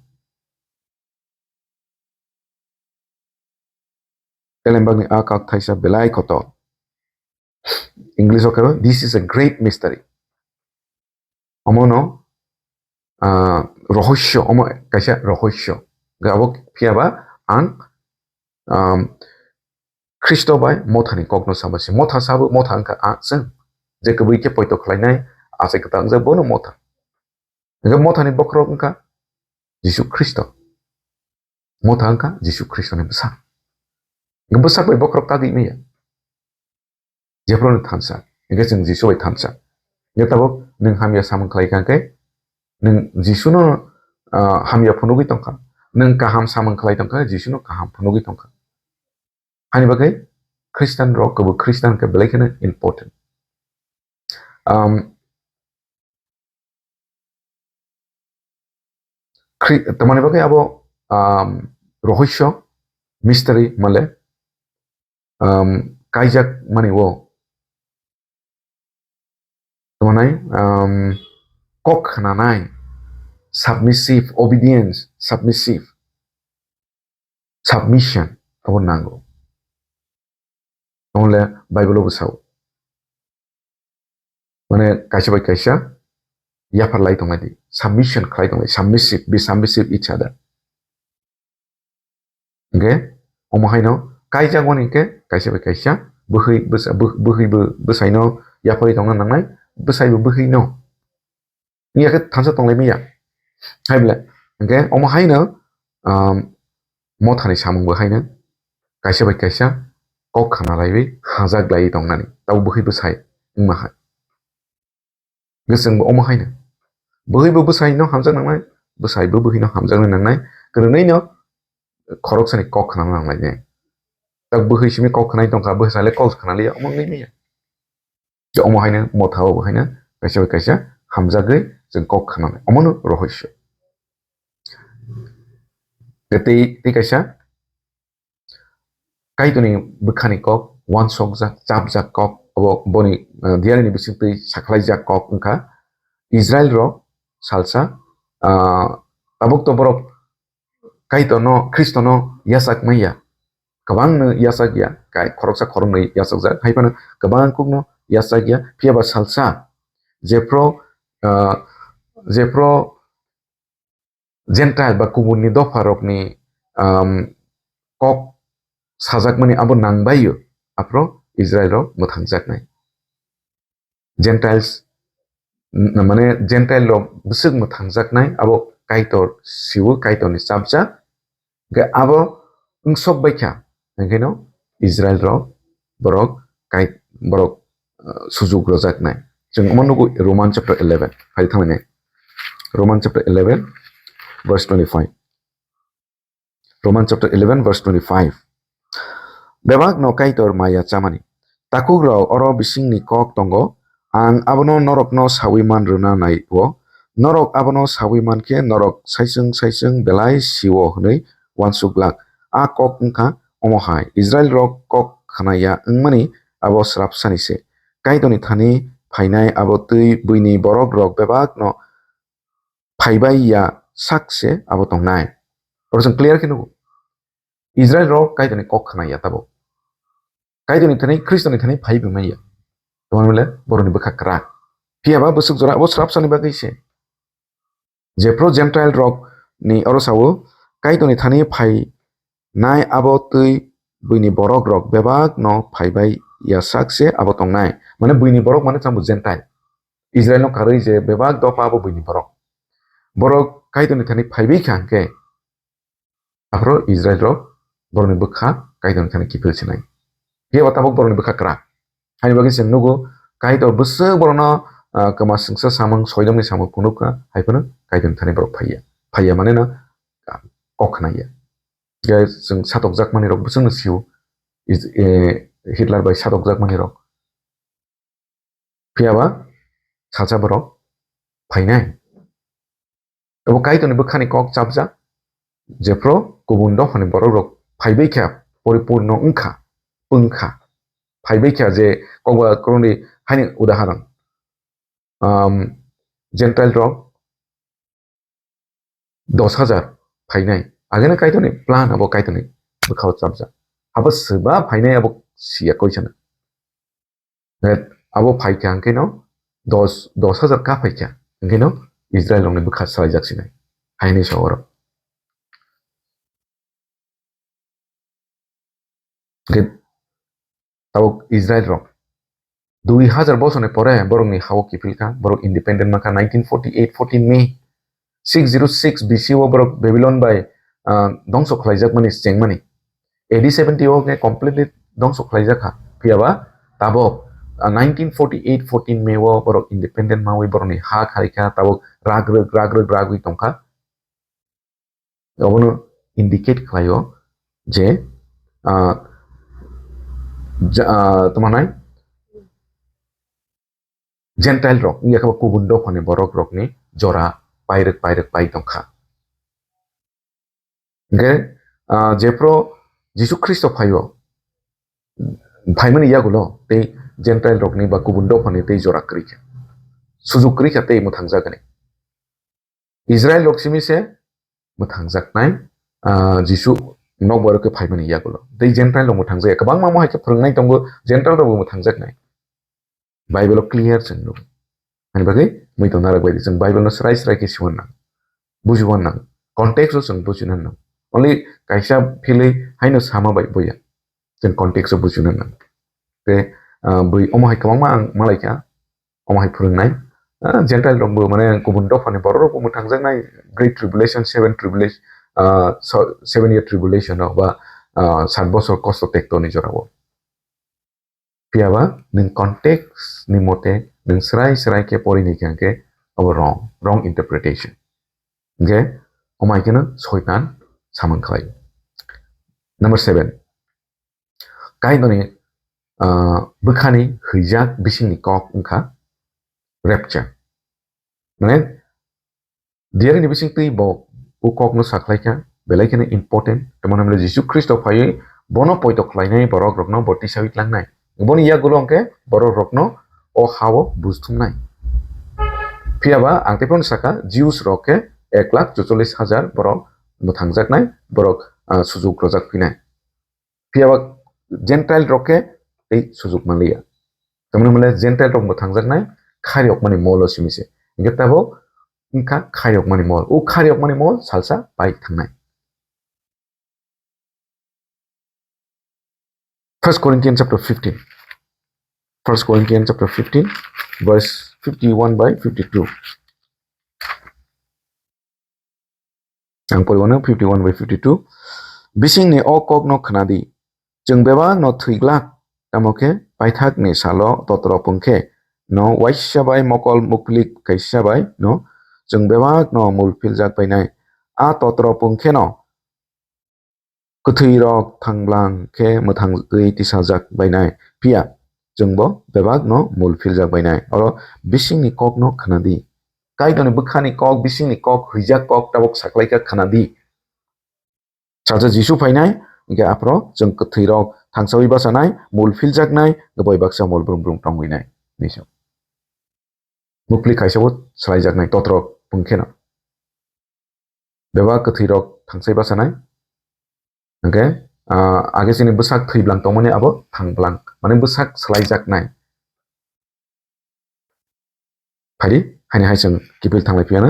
Elembakni a kok thaisa belai kotor. English o khe, "This is a great mystery." Omono, ah, rohosyo, omo kaisa rohosyo. Ga abo phiya ba ang, um, Khristo bai mothani kokno sama se. Motha sabo, motha wngkha a chwng. Je kwbwi khe poito khlainai, achai kwtal wngjak bono motha. Hingkhe mothani bokhorok wngkha Jisu Khristo. Motha wngkha Jisu Khristoni bwsak. Hingkhe bwsak bai bokhorok kagwi manya. Jephruno thansa. Hingke chwng Jisu bai thansa. Hingke tabuk nwng hamya samung khlai kha hingke nwng Jisuno, ah, hamya phunugwi tongkha. Nwng kaham samung khlai tongkha, Jisuno kaham phunugwi tongkha. Hani bagwi Christian rok kwbwi Christian khe belai kheno important. Um, Khri-, tamani bagwi abo, um, rohosyo, mystery male, um, kaijak mani o. Tamani, um, kok khnanai, submissive, obedience, submissive, submission, abo nango. Tongole Bible o bwsao. Mane kaisa bai kaisa yaphar lai tongnai di. Submission khlai tongnai. Submissive, be submissive each other. Hingke, omo haino kaijak wani hingke kaisa bai kaisa bwhwi bwsa-, bwh-, bwhwi bo bwsaino yapharwi tongna nangnai, bwsai bo bwhwino. Wngya khe thansa tonglai manya. Hai bole, hingke omo haino, um, mothani samung bo haino kaisa bai kaisa kok khna laiwi hajak laiwi tongnani. Tabo bwhwi bwsai wngma hai. Hingke chwng bo omo haino. Bwhwi bo bwsaino hamjak nangnai, bwsai bo bwhwino hamjaknai nangnai. Kwrwngnaino khoroksani kok khna nangnai ne. Tak bwhwi simi kok khnai tongkha, bwsai le kok khna liya, omo wngwi manya. Je omo haino motha o bo haino kaisa bai kaisa hamjagwi chwng kok khnanai. Omono rohosyo. Tei, tei kaisa Kaitorni bwkhani kok, uansukjak, chapjak kok, obo boni, eh, diarini bisingtwi sakhlaijak kok wngkha Israel rok salsa, ah, tabuk to borok Kaitorno, Khristono yachak manya. Kwbangno yachak ya, kai-, khoroksa khoroknwi yachakjak, hai phano kwbang kukno yachak ya, phiya ba salsa jephru, ah, jephru Gentile ba kubunni dopharokni, um, kok sajakmani abo nangbaio, aphro Israel rok mwthangjaknai. Gentiles, n-, mane Gentile rok bwswk mwthangjaknai, abo Kaitor siwo, Kaitorni chapjak. Hingke abo wngsok baikha, hingkeno Israel rok borok kai, borok, uh, sujuk rojaknai. Chwng omo nugo Roman chapter eleven, phai thangmani. Roman chapter eleven, verse twenty-five. Roman chapter eleven, verse twenty-five. Bebak no Kaitor maya chamani. Takhuk rok, oro bisingni kok tongo, ang abono norokno sawi man rwna nai o. Norok abono sawi man khe norok saichung saichung belai siwo hwnwi uansuk glak. A kok wngkha omo hai, Israel rok kok khnaya wngmani abo srapsani se. Kaitorni thani phainai abo twi buini borok rok bebak no phaibai ya sak se abo tongnai. Oro chwng clear khe nugo. Israel rok Kaitorni kok khna ya tabuk. Kaitorni thani, Khristoni thani phai bo manya. Tamo bole borokni bwkha kwrak. Phiya ba bwswk jora abo srapsani bagwi se. Jephru Gentile rok ni oro sao, Kaitorni thani phai nai abo twi buini borok rok bebak no phaibai ya sak se abo tongnai. Mane buini borok mane chambo Gentile. Israel no karwi je bebak dopha abo buini borok. Borok Kaitorni thani phaibai kha hwnkhe, aphro Israel rok borokni bwkha Kaitorni thani kiphil sinai. Phiya ba tabuk borokni bwkha kwrak. Haini bagwi chwng nugo, Kaitor bwswk borokno, ah, kwma swngsa samung, soidomni samung phunuk kha, hai phano Kaitorni thani borok phaiya. Phaiya mane no, ah, kok khnaiya. Je chwng satokjakmani rok bwswkno sio, Is-, eh, Hitler bai satokjakmani rok. Phiya ba salsa borok phainai. Abo Kaitorni bwkhani kok chapjak, jephru kubun dophani borok rok phaibai kha, poripurno wngkha, wngkha. Phaibai kha je kokba kwrwngni haini udaharon. Um, Gentile rok dos hajar phainai. Agena Kaitorni plan abo Kaitorni bwkhao chapjak. Abo swba phainai abo siya koisana. Abo phaikha hwnkhe no dos, dos hajar ka phaikha hwnkhe no Israel rokni bwkha salaijak sinai. Haini sogoro. Hwnkhe tabuk Israel rok dui hajar bosorni pore borokni hao kiphilkha, borok independent mankha nineteen forty-eight, fourteen May, six zero six B C o borok Babylon bai, ah, dongso khlaijakmani chengmani. A D seventy o khe completely dongso khlaijakha. Phiya ba tabuk ah, nineteen forty-eight fourteen May o borok independent mawi borokni ha khaikha, tabuk ragrwk, ragrwk, ragwi tongkha. Obono indicate khlaio je, ah, ja-, ah, tamo hwnai, Gentile rok, wngya khe bo kubun dophani borok rokni jora pairwk, pairwk pai tongkha. Hingkhe, ah, jephru Jisu Khristo phaio, phaimani yagulo tei Gentile rokni ba kubun dophani tei jora kwrwi kha, sujuk kwrwi kha tei mwthangjagani. Israel rok simi se mwthangjaknai, ah, Jisu nokbar khe phaimani yagulo. Tei Gentile rok mwthangjak ya. Kwbangma mo hai khe phwrwngnai tongo, Gentile rok bo mwthangjaknai. Bible o clear chwng nukgo. Ani bagwi mui tong narwk bai di, chwng Bible no srai srai khe siwan nang, bujiwan nang, context o chwng bujina nang. Only kaisa philwi haino sama bai boya. Chwng context o bujina nang. Te, ah, bui omo hai kwbangma ang malaikha, omo hai phwrwngnai. Ah, Gentile rok bo, mane, kubun dophani borok rok bo mwthangjaknai, Great Tribulation, Seven Tribulation, ah, so, seven year tribulation rok ba, ah, sat bosor kosto tekto ni jora o. Phiya ba nwng context ni mote nwng srai srai khe pori ni khe, hwnkhe abo wrong, wrong interpretation. Hingkhe omo hai kheno Soitan samung khlai. Number seven, Kaitorni, ah, bwkhani hwijak bisingni kok wngkha rapture. Mane, diarini bisingtwi bo o kokno sakhlaikha, belai kheno important. Tamo hwnle Jisu Khristo phaiwi bono poito khlainai borok rokno bo tisawi tlangnai. Boni yagulo hwnkhe borok rokno o ha-o bujthumnai. Phiya ba ang teiphano sakha, Jews rok khe ek lakh chuchollis hajar borok mwthangjaknai, borok, ah, sujuk rojak phinai. Phiya ba Gentile rok khe tei sujuk manliya. Tamni hwnle Gentile rok mwthangjaknai khariyokmani molo simi se. Hingkhe tabuk wngkha khariyokmani mol. O khariyokmani mol salsa pai thangnai. First Corinthians chapter fifteen. First Corinthians chapter fifteen, verse fifty-one by fifty-two. Ang poriwano fifty-one by fifty-two. Bisingni o kokno khnadi. Chwng bebakno thwiglak, tamo khe paithakni salo totro pungkhe no waisa bai mokol mukplik kaisa bai no chwng bebakno mul philjak bainai. A totro pungkheno kwthwirok thanglang khe mwthangwi tisajak bainai, phiya chwngbo bebakno mul philjak bainai. Oro bisingni kokno khnadi. Kaitorni bwkhani kok, bisingni kok, hwijak kok tabuk saklaikha khnadi. Salsa Jisu phainai, hingkhe aphro chwng kwthwirok thangsawi bachanai, mul philjaknai, gaboi baksa mol brum brum tongwinai. Hinwi sa. Mukpli khaisabo swlaijaknai totrok pungkheno. Bebak kwthwirok thangsai bachanai. Hingkhe, ah, age chini bwsak thwiblang tongmani abo thangblang. Mane bwsak swlaijaknai. Phaidi, haini hai chwng kiphil thanglai phiyano.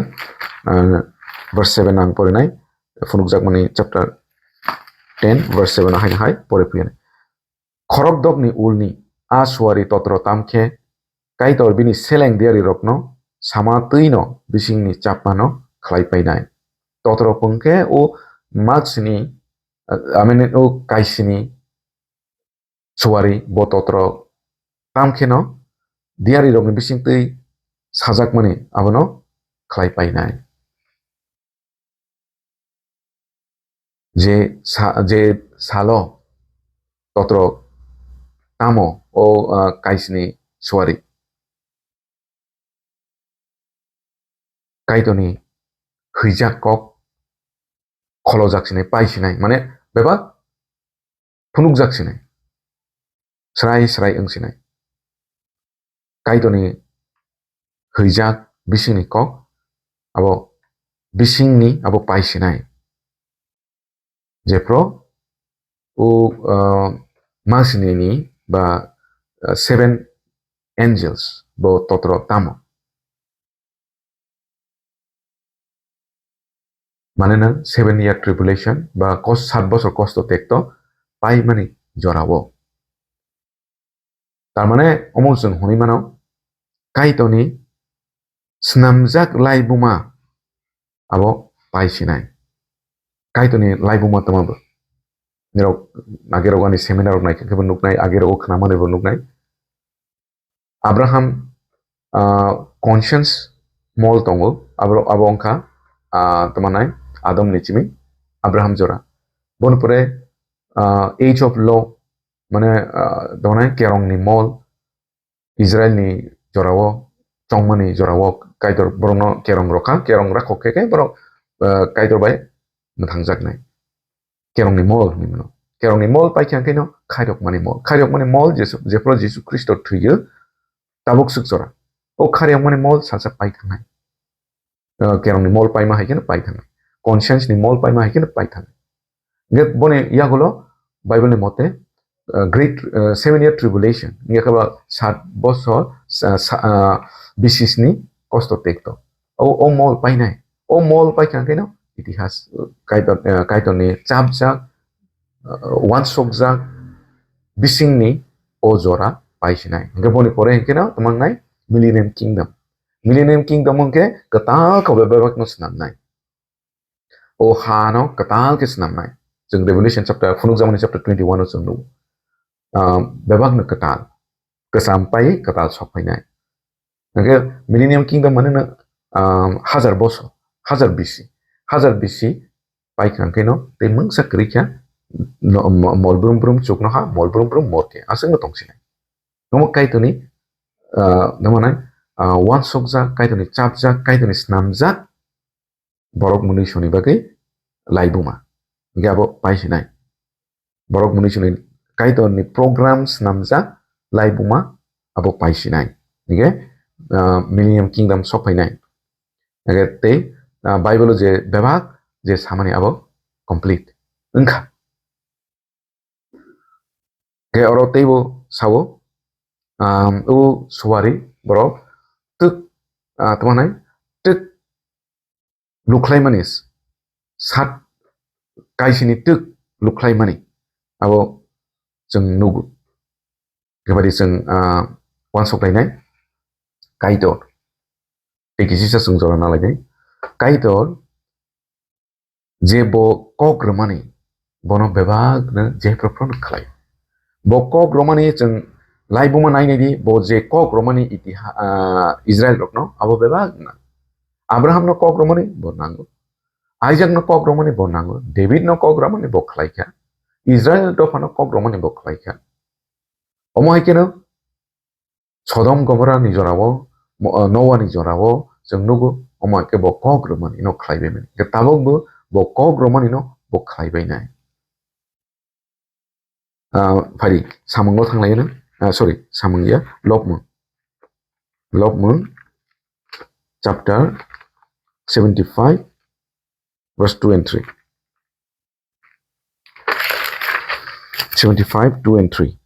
Ah, verse seven ang porinai. Phunukjakmani chapter ten, verse seven haini hai pori phiyano. Khorokdokni ulni a suari totro tamkhe Kaitor bini seleng diarirokno sama twino bisingni chapmano khlai painai. Totro pungkhe o maksini, ah, I mean, o kaisini suari bo totro tamkheno diarirokni bisingtwi sajakmani abono khlai painai. Je sa-, je salo totro tamo o, ah, kaisini suari. Kaitorni hwijak kok kholojak sinai, pai sinai, mane bebak phunukjak sinai, srai srai wng sinai. Kaitorni hwijak bisingni kok, abo bisingni abo pai sinai. Jephru o, ah, masinini ba, ah, seven angels bo totro tamo. Mane nang seven year tribulation ba kos-, sat bosor kosto tekto paimani jorao. Tar mane omo chwng hwnwi mano, Kaitorni snamjak laibuma abo pai sinai. Kaitorni laibuma tamo bo? Nirok age rok ani seminar rok naikha khe bo nuknai, age rok o khna mani bo nuknai. Abraham, ah, conscience mol tongo, abo, abo wngkha, ah, tamo nai Adam ni chimi Abraham jora. Boni pore, ah, age of law, mane, ah, tamo nai kerong ni mol, Israel ni jorao, chongmani jorao Kaitor borokno kerong rokha, kerong rakhok khe khe borok, ah, Kaitor bai mwthangjaknai. Kerongni mol hinwi mano. Kerongni mol paikha hwnkhe no khairokmani mol. Khairokmani mol Jesu, jephru Jesu Khristo thwiyo, tabuk swk jora. O khairokmani mol salsa pai thangnai. Ah, kerongni mol paima hai kheno pai thangnai. Conscience ni mol paima hai kheno pai thangnai. Hwnkhe boni yagulo Bible ni mote, ah, great, ah, seven year tribulation. Hwnkhe khe ba sat bosor, sa-, sa-, ah, bisisni kosto tekto. O, o mol painai. O mol paikha hwnkhe no itihas, uh, Kaitor, uh, Kaitorni chapjak, uh, uansukjak bisingni o jora paisinai. Hwnkhe boni pore hwnkhe no tamo wngnai Millennium Kingdom. Millennium Kingdom hwnkhe kwtal khe bebak no swnamnai. O ha no kwtal khe swnamnai. Chwng Revelation chapter, phunukjakmani chapter twenty-one o chwng nugo. Ah, bebak no kwtal. Kwcham pai kwtal sok phainai. Hwnkhe Millennium Kingdom mane no, um, hajar bosor, hajar bisi, hajar bisi paikha hwnkhe no tei mungsa kwrwi kha, no, mo-, mol brum brum chuknoha, mol brum brum morke aswkno tongsinai. Omo Kaitorni, ah, tamo nai, ah, uansukjak, Kaitorni chapjak, Kaitorni snamjak, borok mwnwi soni bagwi laibuma. Hwnkhe abo paisinai. Borok mwnwi soni Kaitorni program swnamjak laibuma abo paisinai. Hwnkhe, ah, Millennium Kingdom sok phainai. Hwnkhe tei, ah, Bible o je bebak je samani abo complete wngkha. Khe oro teibo sao, um, o suari borok twk, ah, tamo nai, twk lukhlaimani, sat kaisini twk lukhlaimani abo chwng nugo. Kebadi chwng, ah, uansuk lainai Kaitor. Tei kisisa chwng jora na lainai Kaitor. Je bo kok rwmani, bono bebakno jephru phru khlai. Bo kok rwmani chwng laibuma nainai di, bo je kok rwmani itiha-, ah, Israel rokno abo bebak nang. Abraham no kok rwmani bo nango. Isaac no kok rwmani bo nango. David no kok rwmani bo khlai kha. Israel dopha no kok rwmani bo khlai kha. Omo hai kheno Sodom Gomorrah ni jorao, mo-, ah, Noah ni jorao chwng nugo, omo hai khe bo kok rwmani no khlai bai mani. Khe tabuk bo, bo kok rwmani no bo khlai bai nai. Ah, phari, samung no thang lai no, ah, sorry, samung ya, Lobmung. Lobmung, chapter seventy-five, verse two and three. Seventy-five, two and three.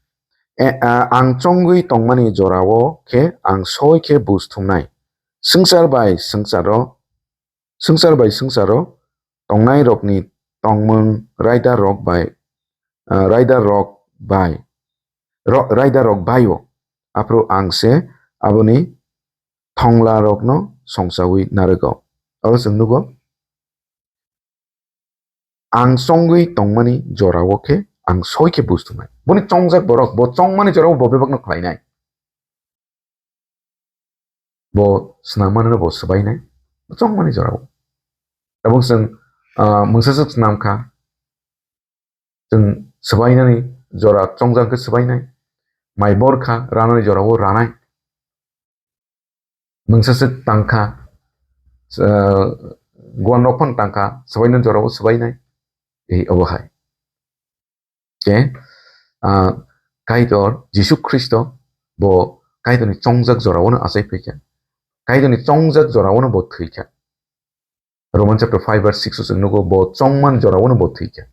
E, a, ang chongwi tongmani jorao khe ang soi khe buj thumnai. Swngchar bai swngcharo, swngchar bai swngcharo tongnai rokni tongmung raida rok bai, a, raida rok bai, ro-, raida rok bai o. Aphuru ang se aboni thongla rokno songchawi narwgo. Oro chwng nugo. Ang chongwi tongmani jorao khe ang soi khe buj thumnai. Boni chongjak borok, bo chongmani jorao bo bebakno khlainai. Bo swnam manwi bo swbainai. Bo chongmani jorao. Tabuk chwng, ah, mungsa swk swnam kha. Chwng swbainani jora chongjak khe swbainai. Mai bor kha, ranani jorao ranai. Mungsa swk tang kha, ah, guan rok phano tang kha, swbainani jorao swbainai. Ei obo hai. Khe, ah, Kaitor Jisu Khristo bo Kaitorni chongjak jorao no achai phaikha. Kaitorni chongjak jorao no bo thwikha. Roman chapter five verse six o chwng nugo bo chongmani jorao no bo thwikha.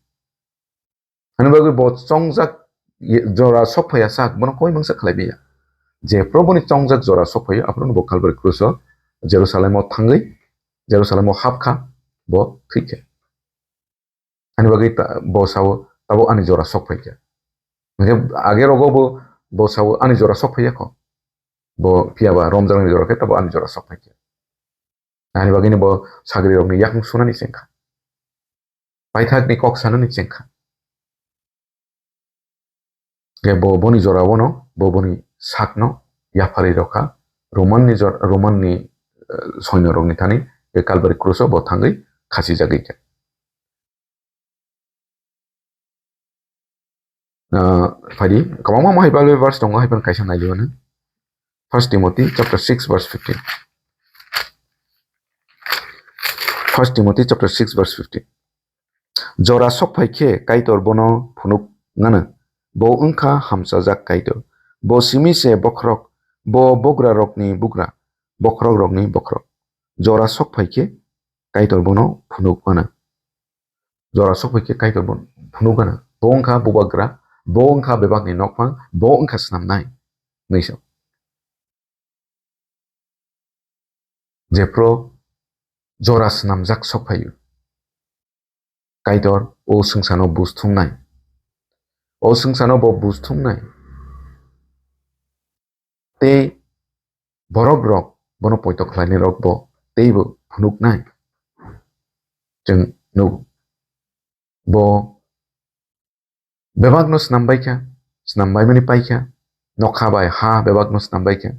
Ani bagwi bo chongjak ye-, jora sok phaiya sak, bono koi mungsa khlai biya. Je Probuni chongjak jora sok phaiyo, aphuru bo Calvary cross o Jerusalem o thangwi, Jerusalem o hapkha, bo thwikha. Ani bagwi ta-, bo sao, tabo ani jora sok phaikha. Hwnkhe age rogo bo, bo sao ani jora sok phaiya kho. Bo phiya ba romjaknai jora khe tabo ani jora sok phaikha. Ani bagwino bo sagrirokni yakung sunani chengkha. Paithakni kok sanani chengkha. Khe bo boni jorao no, bo boni sakno yapharwi rokha, Roman ni jor-, Roman ni, eh, soinyo rokni thani, tei Calvary cross o bo thangwi khasijagwi kha. Ah, phaidi, kwbangma mo hai Bible verse tongo, hai phano kaisa naidi mano. First Timothy chapter six verse fifteen. First Timothy chapter six verse fifteen. Jora sok phai khe Kaitor bono phunuk ngano. Bo wngkha hamchajak Kaitor. Bo simi se bokhorok, bo bugra rokni bugra, bokhorok rokni bokhorok. Jora sok phai khe Kaitor bono phunuk ngano. Jora sok phai khe Kaitor bono phunuk ngano. Bo wngkha bubagra, bo wngkha bebakni nokphang, bo wngkha snamnai. Hwnwi sa. Jephru jora snamjak sok phaio. Kaitor o swngcharno bus thumnai. O swngcharno bo bus thumnai. Tei borok rok bono poito khlainai rok bo teibo phunuknai. Chwng nuk bo bebakno snam bai kha, snam bai mani pai kha, nokha bai ha bebakno snam bai kha.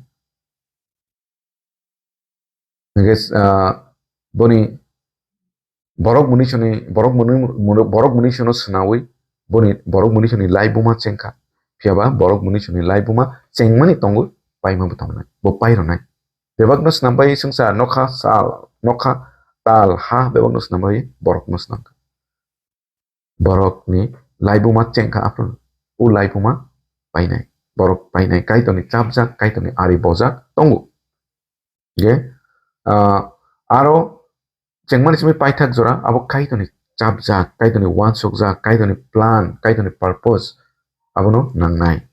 Hingke, ah, boni borok munisoni, borok muni-, muni-, borok munisino swnawi boni borok munisoni laibuma chengkha. Phiyaba borok munisoni laibuma chengmani tongo, paima bo tongnai, bo paironai. Bebakno snam bai swngsa nokha sal, nokha tal ha bebakno snam bai borokno snamkha. Borokni laibuma chengkha aphuru o laibuma painai. Borok painai Kaitorni chapjak, Kaitorni ari bojak tongo. Hingke, ah, aro chengmani simi paithak jora abo Kaitorni chapjak, Kaitorni wansukjak, Kaitorni plan, Kaitorni purpose abono nangnai.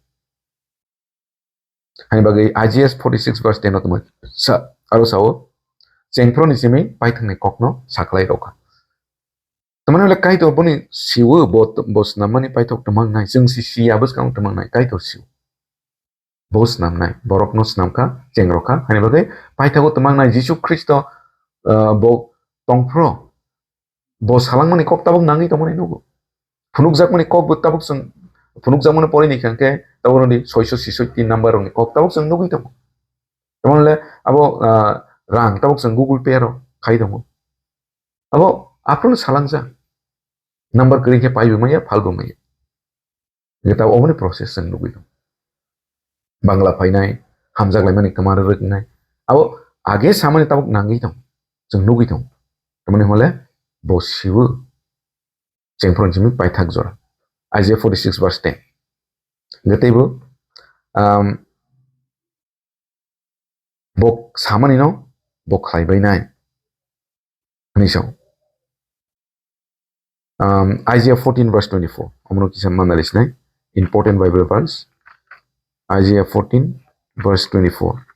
Hani bagwi Isaiah forty-six verse ten o tongmani sa, aro sao, chengphru ni simi paithakni kokno saklai rokha. Tamani hwnle Kaitor boni siwo bo, bo snamani paithak twmang nai, chwng si siya bwskang twmang nai, Kaitor siwo. Bo snamnai, borokno snamkha, chengrokha, hani bagwi paithago twmang nai Jisu Khristo, ah, bo tongphro, bo salangmani kok tabuk nangwi tongmani nugo. Phunukjakmani kok bo tabuk chwng, phunukjakmani porini hwnkhe tabuk rwdi soiso sisoi tin number rokni kok tabuk chwng nugwi tongo. Tamo le abo, ah, rang tabuk chwng Google Pay ro khai tongo. Abo aphuru salangjak. Number kwrwi khe pai bo maya, phal bo maya. Hingke tabuk oboni process chwng nugwi tongo. Bangla phainai, hamjak laimani kwma rwrwknai. Abo age samani tabuk nangwi tongo. Chwng nugwi tongo. Tamoni hwnle bo siwo. Chengphru ni simi paithak jora. Isaiah forty-six verse ten. Hingke teibo, um, bo samani no bo khlai bai nai. Hwnwi sao. Um, Isaiah fourteen verse twenty-four. Omono kisa manali sinai. Important Bible verse. Isaiah fourteen verse twenty-four.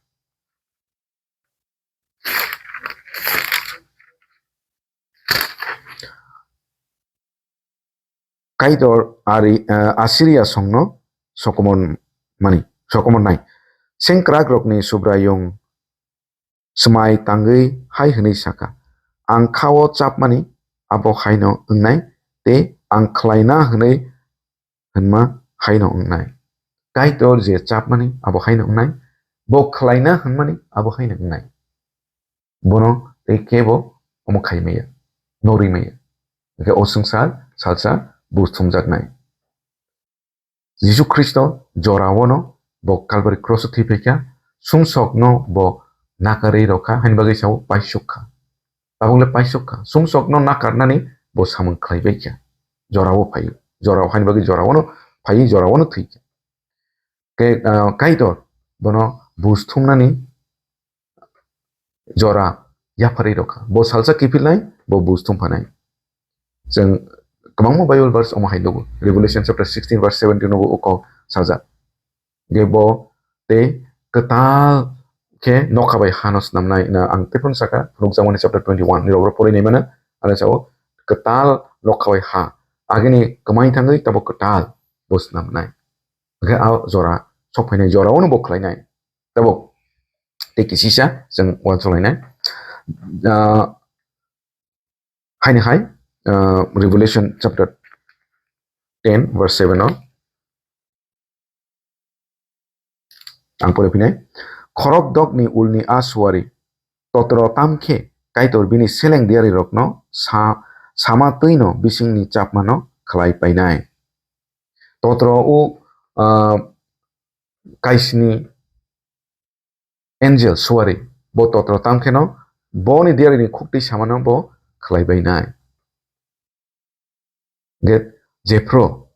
Kaitor ari, eh, Assyria songno sokomor mani, sokomor nai. Sengkrak rokni Subraiyung swmai tangwi hai hwnwi sakha, "Ang khao chapmani abo haino wngnai, tei ang khlaina hwnwi hwnma haino wngnai." Kaitor je chapmani abo haino wngnai, bo khlaina hwnmani abo haino wngnai. Bono tei kebo omo khai maya, norwi maya. Hingke o swngchar salsa bus thumjaknai. Jisu Khristo jorao no bo Calvary cross o thwi phaikha, sumsok no bo nakarwi rokha, haini bagwi sao paisuk kha. Tabuk le paisuk kha, sumsok no nakarnani bo samung khlai bai kha. Jorao phaio, jorao haini bagwi jorao no phaiwi jorao no thwi kha. Ke, ah, Kaitor bono bus thumnani jora yapharwi rokha. Bo salsa kiphilnai, bo bus thum phanai. Chwng kwbangma Bible verse omo hai nugo. Revelation chapter sixteen verse seventeen nugo, uko sajak. Ge bo tei kwtal khe nokha bai hano snamnai na ang tei phano saka, phunukjakmani chapter twenty-one ni rok porinai mano. Ano sao kwtal nokha bai ha. Agini kwmai thangwi tabo kwtal bo snamnai. Hwnkhe a jora sok phainai, jora ono bo khlainai. Tabuk tei kisisa chwng uansuk lainai. Ah, haini hai, ah, Revelation chapter ten verse seven o. Ang pore phinai. Khorok dokni ulni a suari totro tam khe Kaitor bini seleng diarirokno sa-, sama twino bisingni chapmano khlai painai. Totro o, ah, kaisni angel suari bo totro tam kheno boni diarini khuktwi samano bo khlai bainai. Get jephro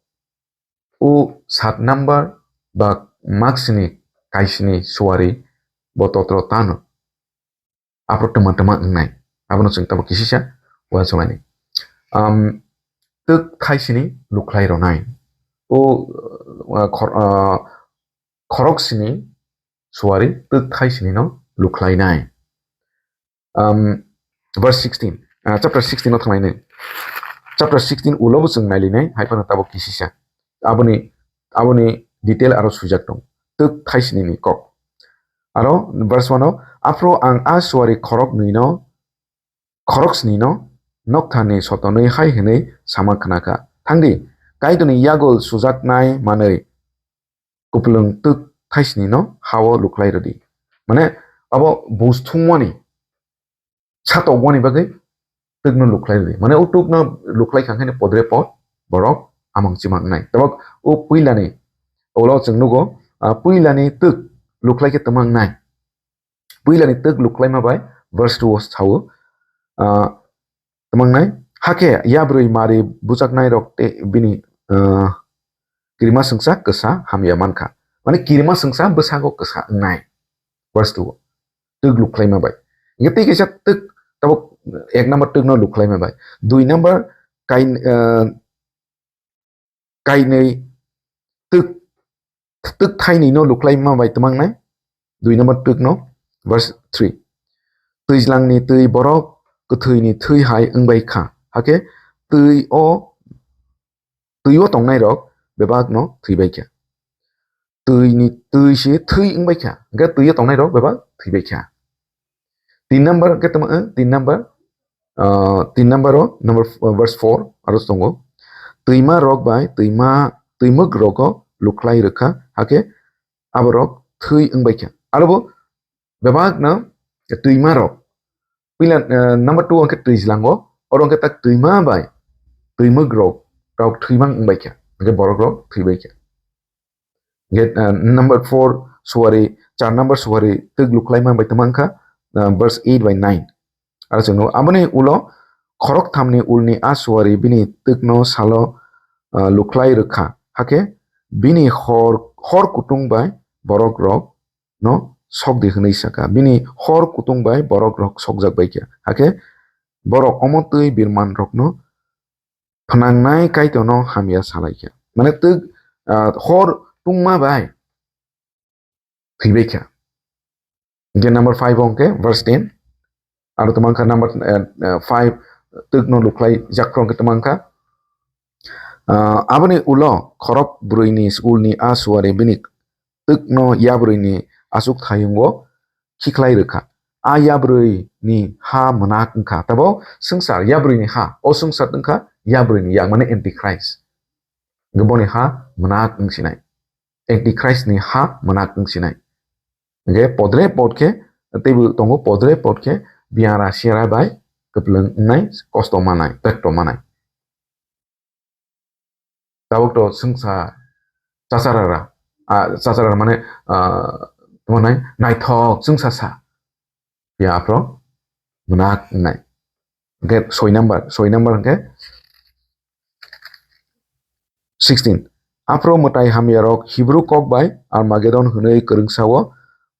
o sat number ba maksini kaisini suari bo totro tano. Aphro tama tama wngnai. Abono chwng tamo kisisa uansuknani. Um, twk thaisini lukhlai ronai. O, uh, khor-, uh, khorok sini suari twk thaisini no lukhlai nai. Um, verse sixteen, uh, chapter sixteen no thanglainai. Chapter sixteen ulo bo chwng nailinai, hai phano tabo kisisa. Aboni, aboni detail aro swijak tong. Twk thaisini ni kok. Aro verse one o, aphro ang a suari khorok nwi no, khorok sni no, nokthani sotonwi hai hwnwi sama khnakha. Thangdi, Kaitorni yagul sujaknai manwi kupulung twk thaisni no hao lukhlai rwdi. Mane abo bus thungmani satokmani bagwi twkno lukhlai rwdi. Mane o twkno lukhlai kha khe podre pod borok amang chimang wngnai. Tabok o puilani ulo chwng nugo, ah, puilani twk lukhlai khe twmang nai. Puilani twk lukhlaima bai verse two o sao, ah, tmangnai, hakhe yabrwi mari bujaknai rok tei bini, ah, kirima swngsa kwsa hamya mankha. Mane kirima swngsa bwsago kwsa wngnai. Verse two o. Twk lukhlaima bai. Hingke tei kaisa twk tabok ek number twkno lukhlaima bai. Dui number kain, ah, kainwi twk, twk thainwi no lukhlai ma bai twmang nai. Dui number twk no, verse three. Twijlangni twi borok kwthwini thwi hai wngbai kha. Hakhe twi o, twi o tongnai rok bebak no thwibai kha. Twi ni, twi se thwi wngbai kha. Hingke twi o tongnai rok bebak thwibai kha. Tin number hingke tamo, eh, tin number, ah, tin number o, number f-, verse four, aro tongo. Twima rok bai, twima, twimwk rogo lukhlai rwkha, hakhe aborok thwi wngbai kha. Aro bo bebak no twima rok. Puila, eh, number two hingke twijlango, oro hingke tak twima bai, twimwk rok, rok thwimang wngbai kha, hingke borok rok thwibai kha. Get, uh, number four suari, char number suari twk lukhlaima bai twmang kha, uh, verse eight by nine. Aro chwng nugo, aboni ulo khorok thamni ulni a suari bini twkno salo, uh, lukhlai rwkha. Hakhe bini hor, hor kutung bai borok rok no sokdi hwnwi sakha. Bini hor kutung bai borok rok sokjak bai kha. Hakhe borok omo twi birman rokno phnangnai Kaitorno hamya salai kha. Mane twk, ah, hor tungma bai thwibai kha. Hingke number five o hingke verse ten. Aro twmang kha number, eh, eh, five twkno lukhlai jak phro hingke twmang kha. Ah, aboni ulo khorok brwi ni ulni a suari bini twkno yabrwi ni aswk thayungo khikhlai rwkha. A yabrwi ni ha mwnak wngkha. Tabo swngchar yabrwi ni ha, o swngchar wngkha yabrwi ni yak, mane Antichrist. Hingke boni ha mwnak wngsinai. Antichrist ni ha mwnak wngsinai. Hingke podre pod khe, teibo tongo podre pod khe biara siara bai kwplwng wngnai, kosto manai, pekto manai. Tabuk to swngsa chacharara, ah, chacharara mane, ah, tamo nai, naithok swngsa sa. Ya aphro mwnak wngnai. Hingke soi number, soi number hingke sixteen. Aphro mwtai hamyarok Hebrew kok bai Armagedon hwnwi kwrwngsao,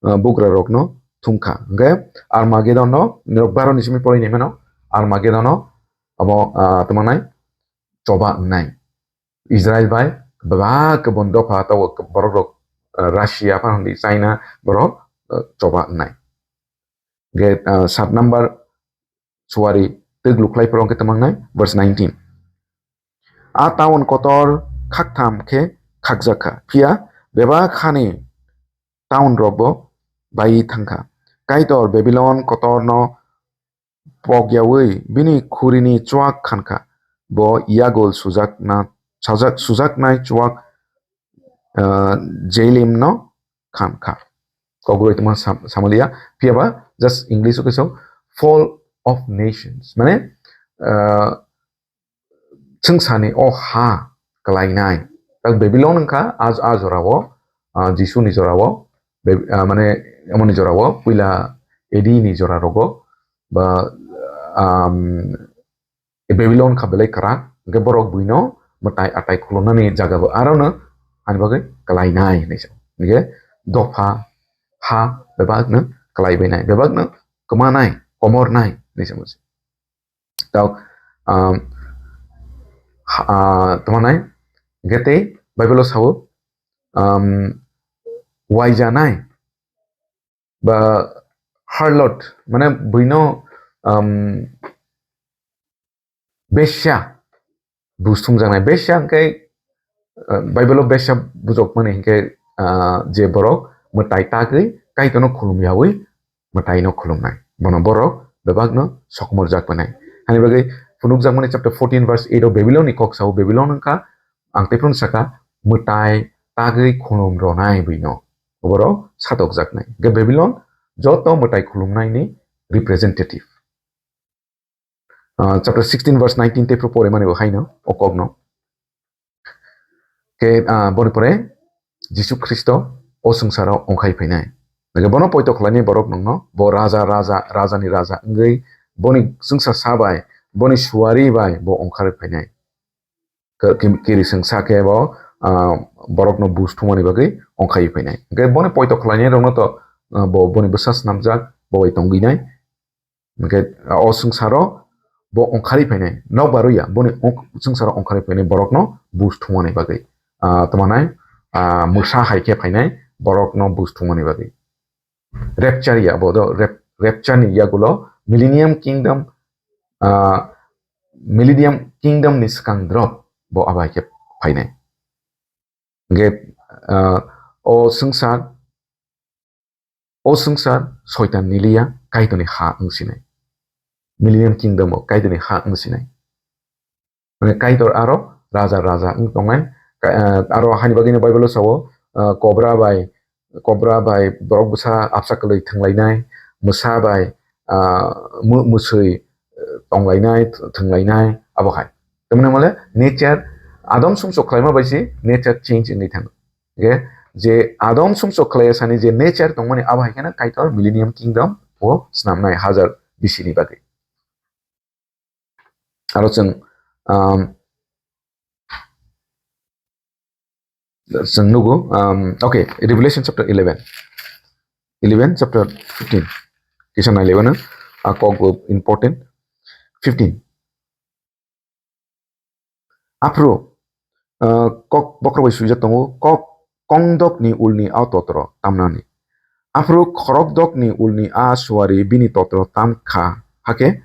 ah, bugrarokno thumkha. Hingke Armagedon no norok baro ni simi poroi ni mano. Armagedon no abo, ah, tamo nai choba wngnai. Israel bai bebak kebun dopha tao borok rok, ah, Russia phan hwnwi China borok, ah, choba wngnai. Hingke, ah, sat number suari twk lukhlai phoro hingke twmang nai, verse nineteen. A town kotor khaktham khe khakjak kha, phiya bebak hani town rok bo bai thang kha. Kaitor Babylon kotor no pok yaui bini khuri ni chuak khan kha, bo yagul sujak na, sajak, sujaknai chuak, ah, Jelim no khan kha. Kokborok tongma sam-, samalia. Phiya ba just English o khe song fall of nations. Mane, ah, swngcharni o ha kwlainai. Tak Babylon wngkha a, a jorao, ah, Jisuni jorao, Bab-, ah, mane, emoni jorao, puila A D ni jora rogo, ba, um, Babylon kha belai kwrak, hwnkhe borok buino mwtai atai khulumnani jaga bo arono ani bagwi kwlainai hinwi sa. Hwnkhe dopha ha bebakno kwlaibainai, bebakno kwmanai, komornai hinwi sa. Tau, um, ha, ah, tamo nai, hwnkhe tei Bible o sao, um, waijanai ba harlot, mane buino, um, besya bus thumjaknai. Besya hwnkhe, uh, Bible o besya bujokmani hwnkhe, uh, je borok mwtai tagwi Kaitorno khulum yaui mwtaino khulumnai. Bono borok bebakno sokomorjak tongnai. Hani bagwi phunukjakmani chapter fourteen verse eight o Babylon ni kok sao, Babylon wngkha ang tei phano saka mwtai tagwi khulum ronai buino. Borok satokjaknai. Hwnkhe Babylon joto mwtai khulumnaini representative. Ah, chapter sixteen verse nineteen tei phuru pore mani bo haino o kokno. Ke, ah, boni pore Jisu Khristo o swngcharo ongkhai phainai. Nake bono poito khlainai borok nongno, bo raja, raja, rajani raja wngwi boni chwngsa sa bai, boni suari bai bo ongkhar phainai. Ke-, ke-, kiri swngsa khe bo, ah, borokno bus thumani bagwi ongkhai phainai. Hwnkhe boni poito khlainai rokno to, ah, bo boni bwsa snamjak, bo bai tongwinai. Hwnkhe o swngcharo bo ongkhari phainai, nokbar ya, boni ong-, swngcharo ongkhari phainai borokno bus thumani bagwi. Ah, tamo nai, ah, mwsa hai khe phainai borokno bus thumani bagwi. Rapture ya, bo do rap-, rapture ni yagulo Millennium Kingdom, ah, Millennium Kingdom ni swkang drop bo abo hai khe phainai. Hwnkhe, ah, o swngchar, o swngchar Soitan ni liya, Kaitorni ha wng sinai. Millennium Kingdom o Kaitorni ha wng sinai. Mane Kaitor aro raja, raja wng tongnai. Ka-, ah, aro hani bagwino Bible o sao, ah, kobra bai, kobra bai borok bwsa absa kwlwi thwnglainai, mwsa bai, ah, mw-, mwswi, eh, tonglainai, th-, thwnglainai, abo hai. Tamni hwnmale nature, adom sumsok khlaima bai se nature change wngwi thango. Hwnkhe je adom sumsok khlaiya sani je nature tongmani abo hai kheno Kaitor Millennium Kingdom o snamnai hajar B C ni bagwi. Aro chwng, um, chwng nugo, um, okay, Revelation chapter eleven. Eleven chapter fifteen. Kisa nai lebana, a kok bo important. Fifteen. Aphuru, ah, kok bokhorok bai swijak tongo, kok kongdokni ulni a totro tamnani. Aphuru khorokdokni ulni a suari bini totro tam kha, hakhe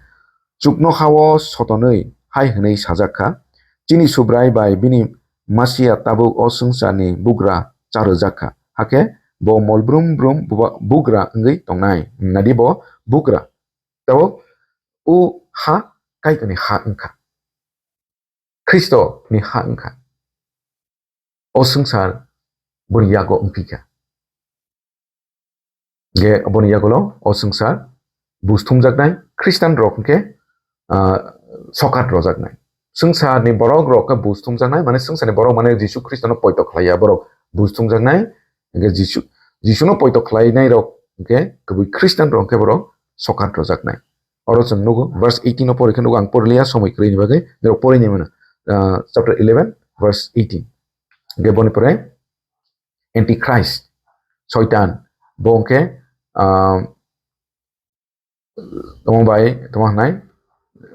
chuknoha-o sotonwi hai hwnwi sajak kha, "Chini Subrai bai bini Masia tabuk o swngcharni bugra cha rwjak kha, hakhe bo mol brum brum buba-, bugra wngwi tongnai." Nadi bo bugra. Tabuk o ha Kaitorni ha wngkha. Khristo ni ha wngkha. O swngchar boni yago wngphi kha. Ge boni yagulo o swngchar bus thumjaknai Khristan rok hwnkhe, ah, sokat rojaknai. Swngcharni borok rok khe bus thumjaknai, mane swngcharni borok mane Jisu Khristono poito khlaiya borok bus thumjaknai. Hwnkhe Jisu, Jisuno poito khlainai rok hwnkhe kwbwi Khristan rok hwnkhe borok sokat rojaknai. Oro chwng nugo, verse eighteen o pori khe nugo, ang porliya somoi kwrwini bagwi, norok porinai mano. Ah, chapter eleven, verse eighteen. Hwnkhe boni pore Antichrist, Soitan, bo hwnkhe, ah, tamo bai, tamo hwnai,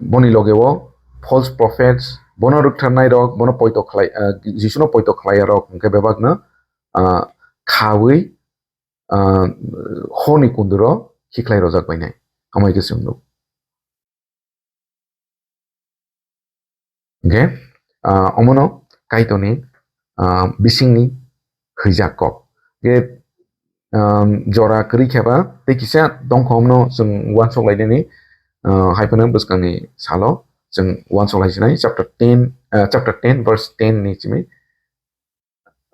boni loge o false prophets, bono rwktharnai rok, bono poito khlai, ah, Jisuno poito khlaiya rok hwnkhe bebakno, ah, khawi, ah, horni kunduro khiklai rojak bainai. Amai khe chwng nuk. Hwnkhe, ah, omono Kaitorni, ah, bisingni hwijak kok. Hwnkhe, ah, jora kwrwi khe ba tei kisa tongkha omno chwng uansuk lainani, ah, hai phano bwskangni salo chwng uansuk lai sinai chapter ten, ah, chapter ten verse ten ni simi.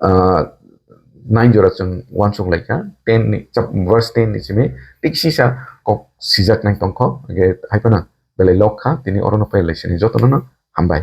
Ah, nine jora chwng uansuk lai kha, ten ni, chap-, verse ten ni simi tik sisa kok sijak nai tong kho, hwnkhe hai phano belai lok kha, tini oro no pailai sini joto no no hambai.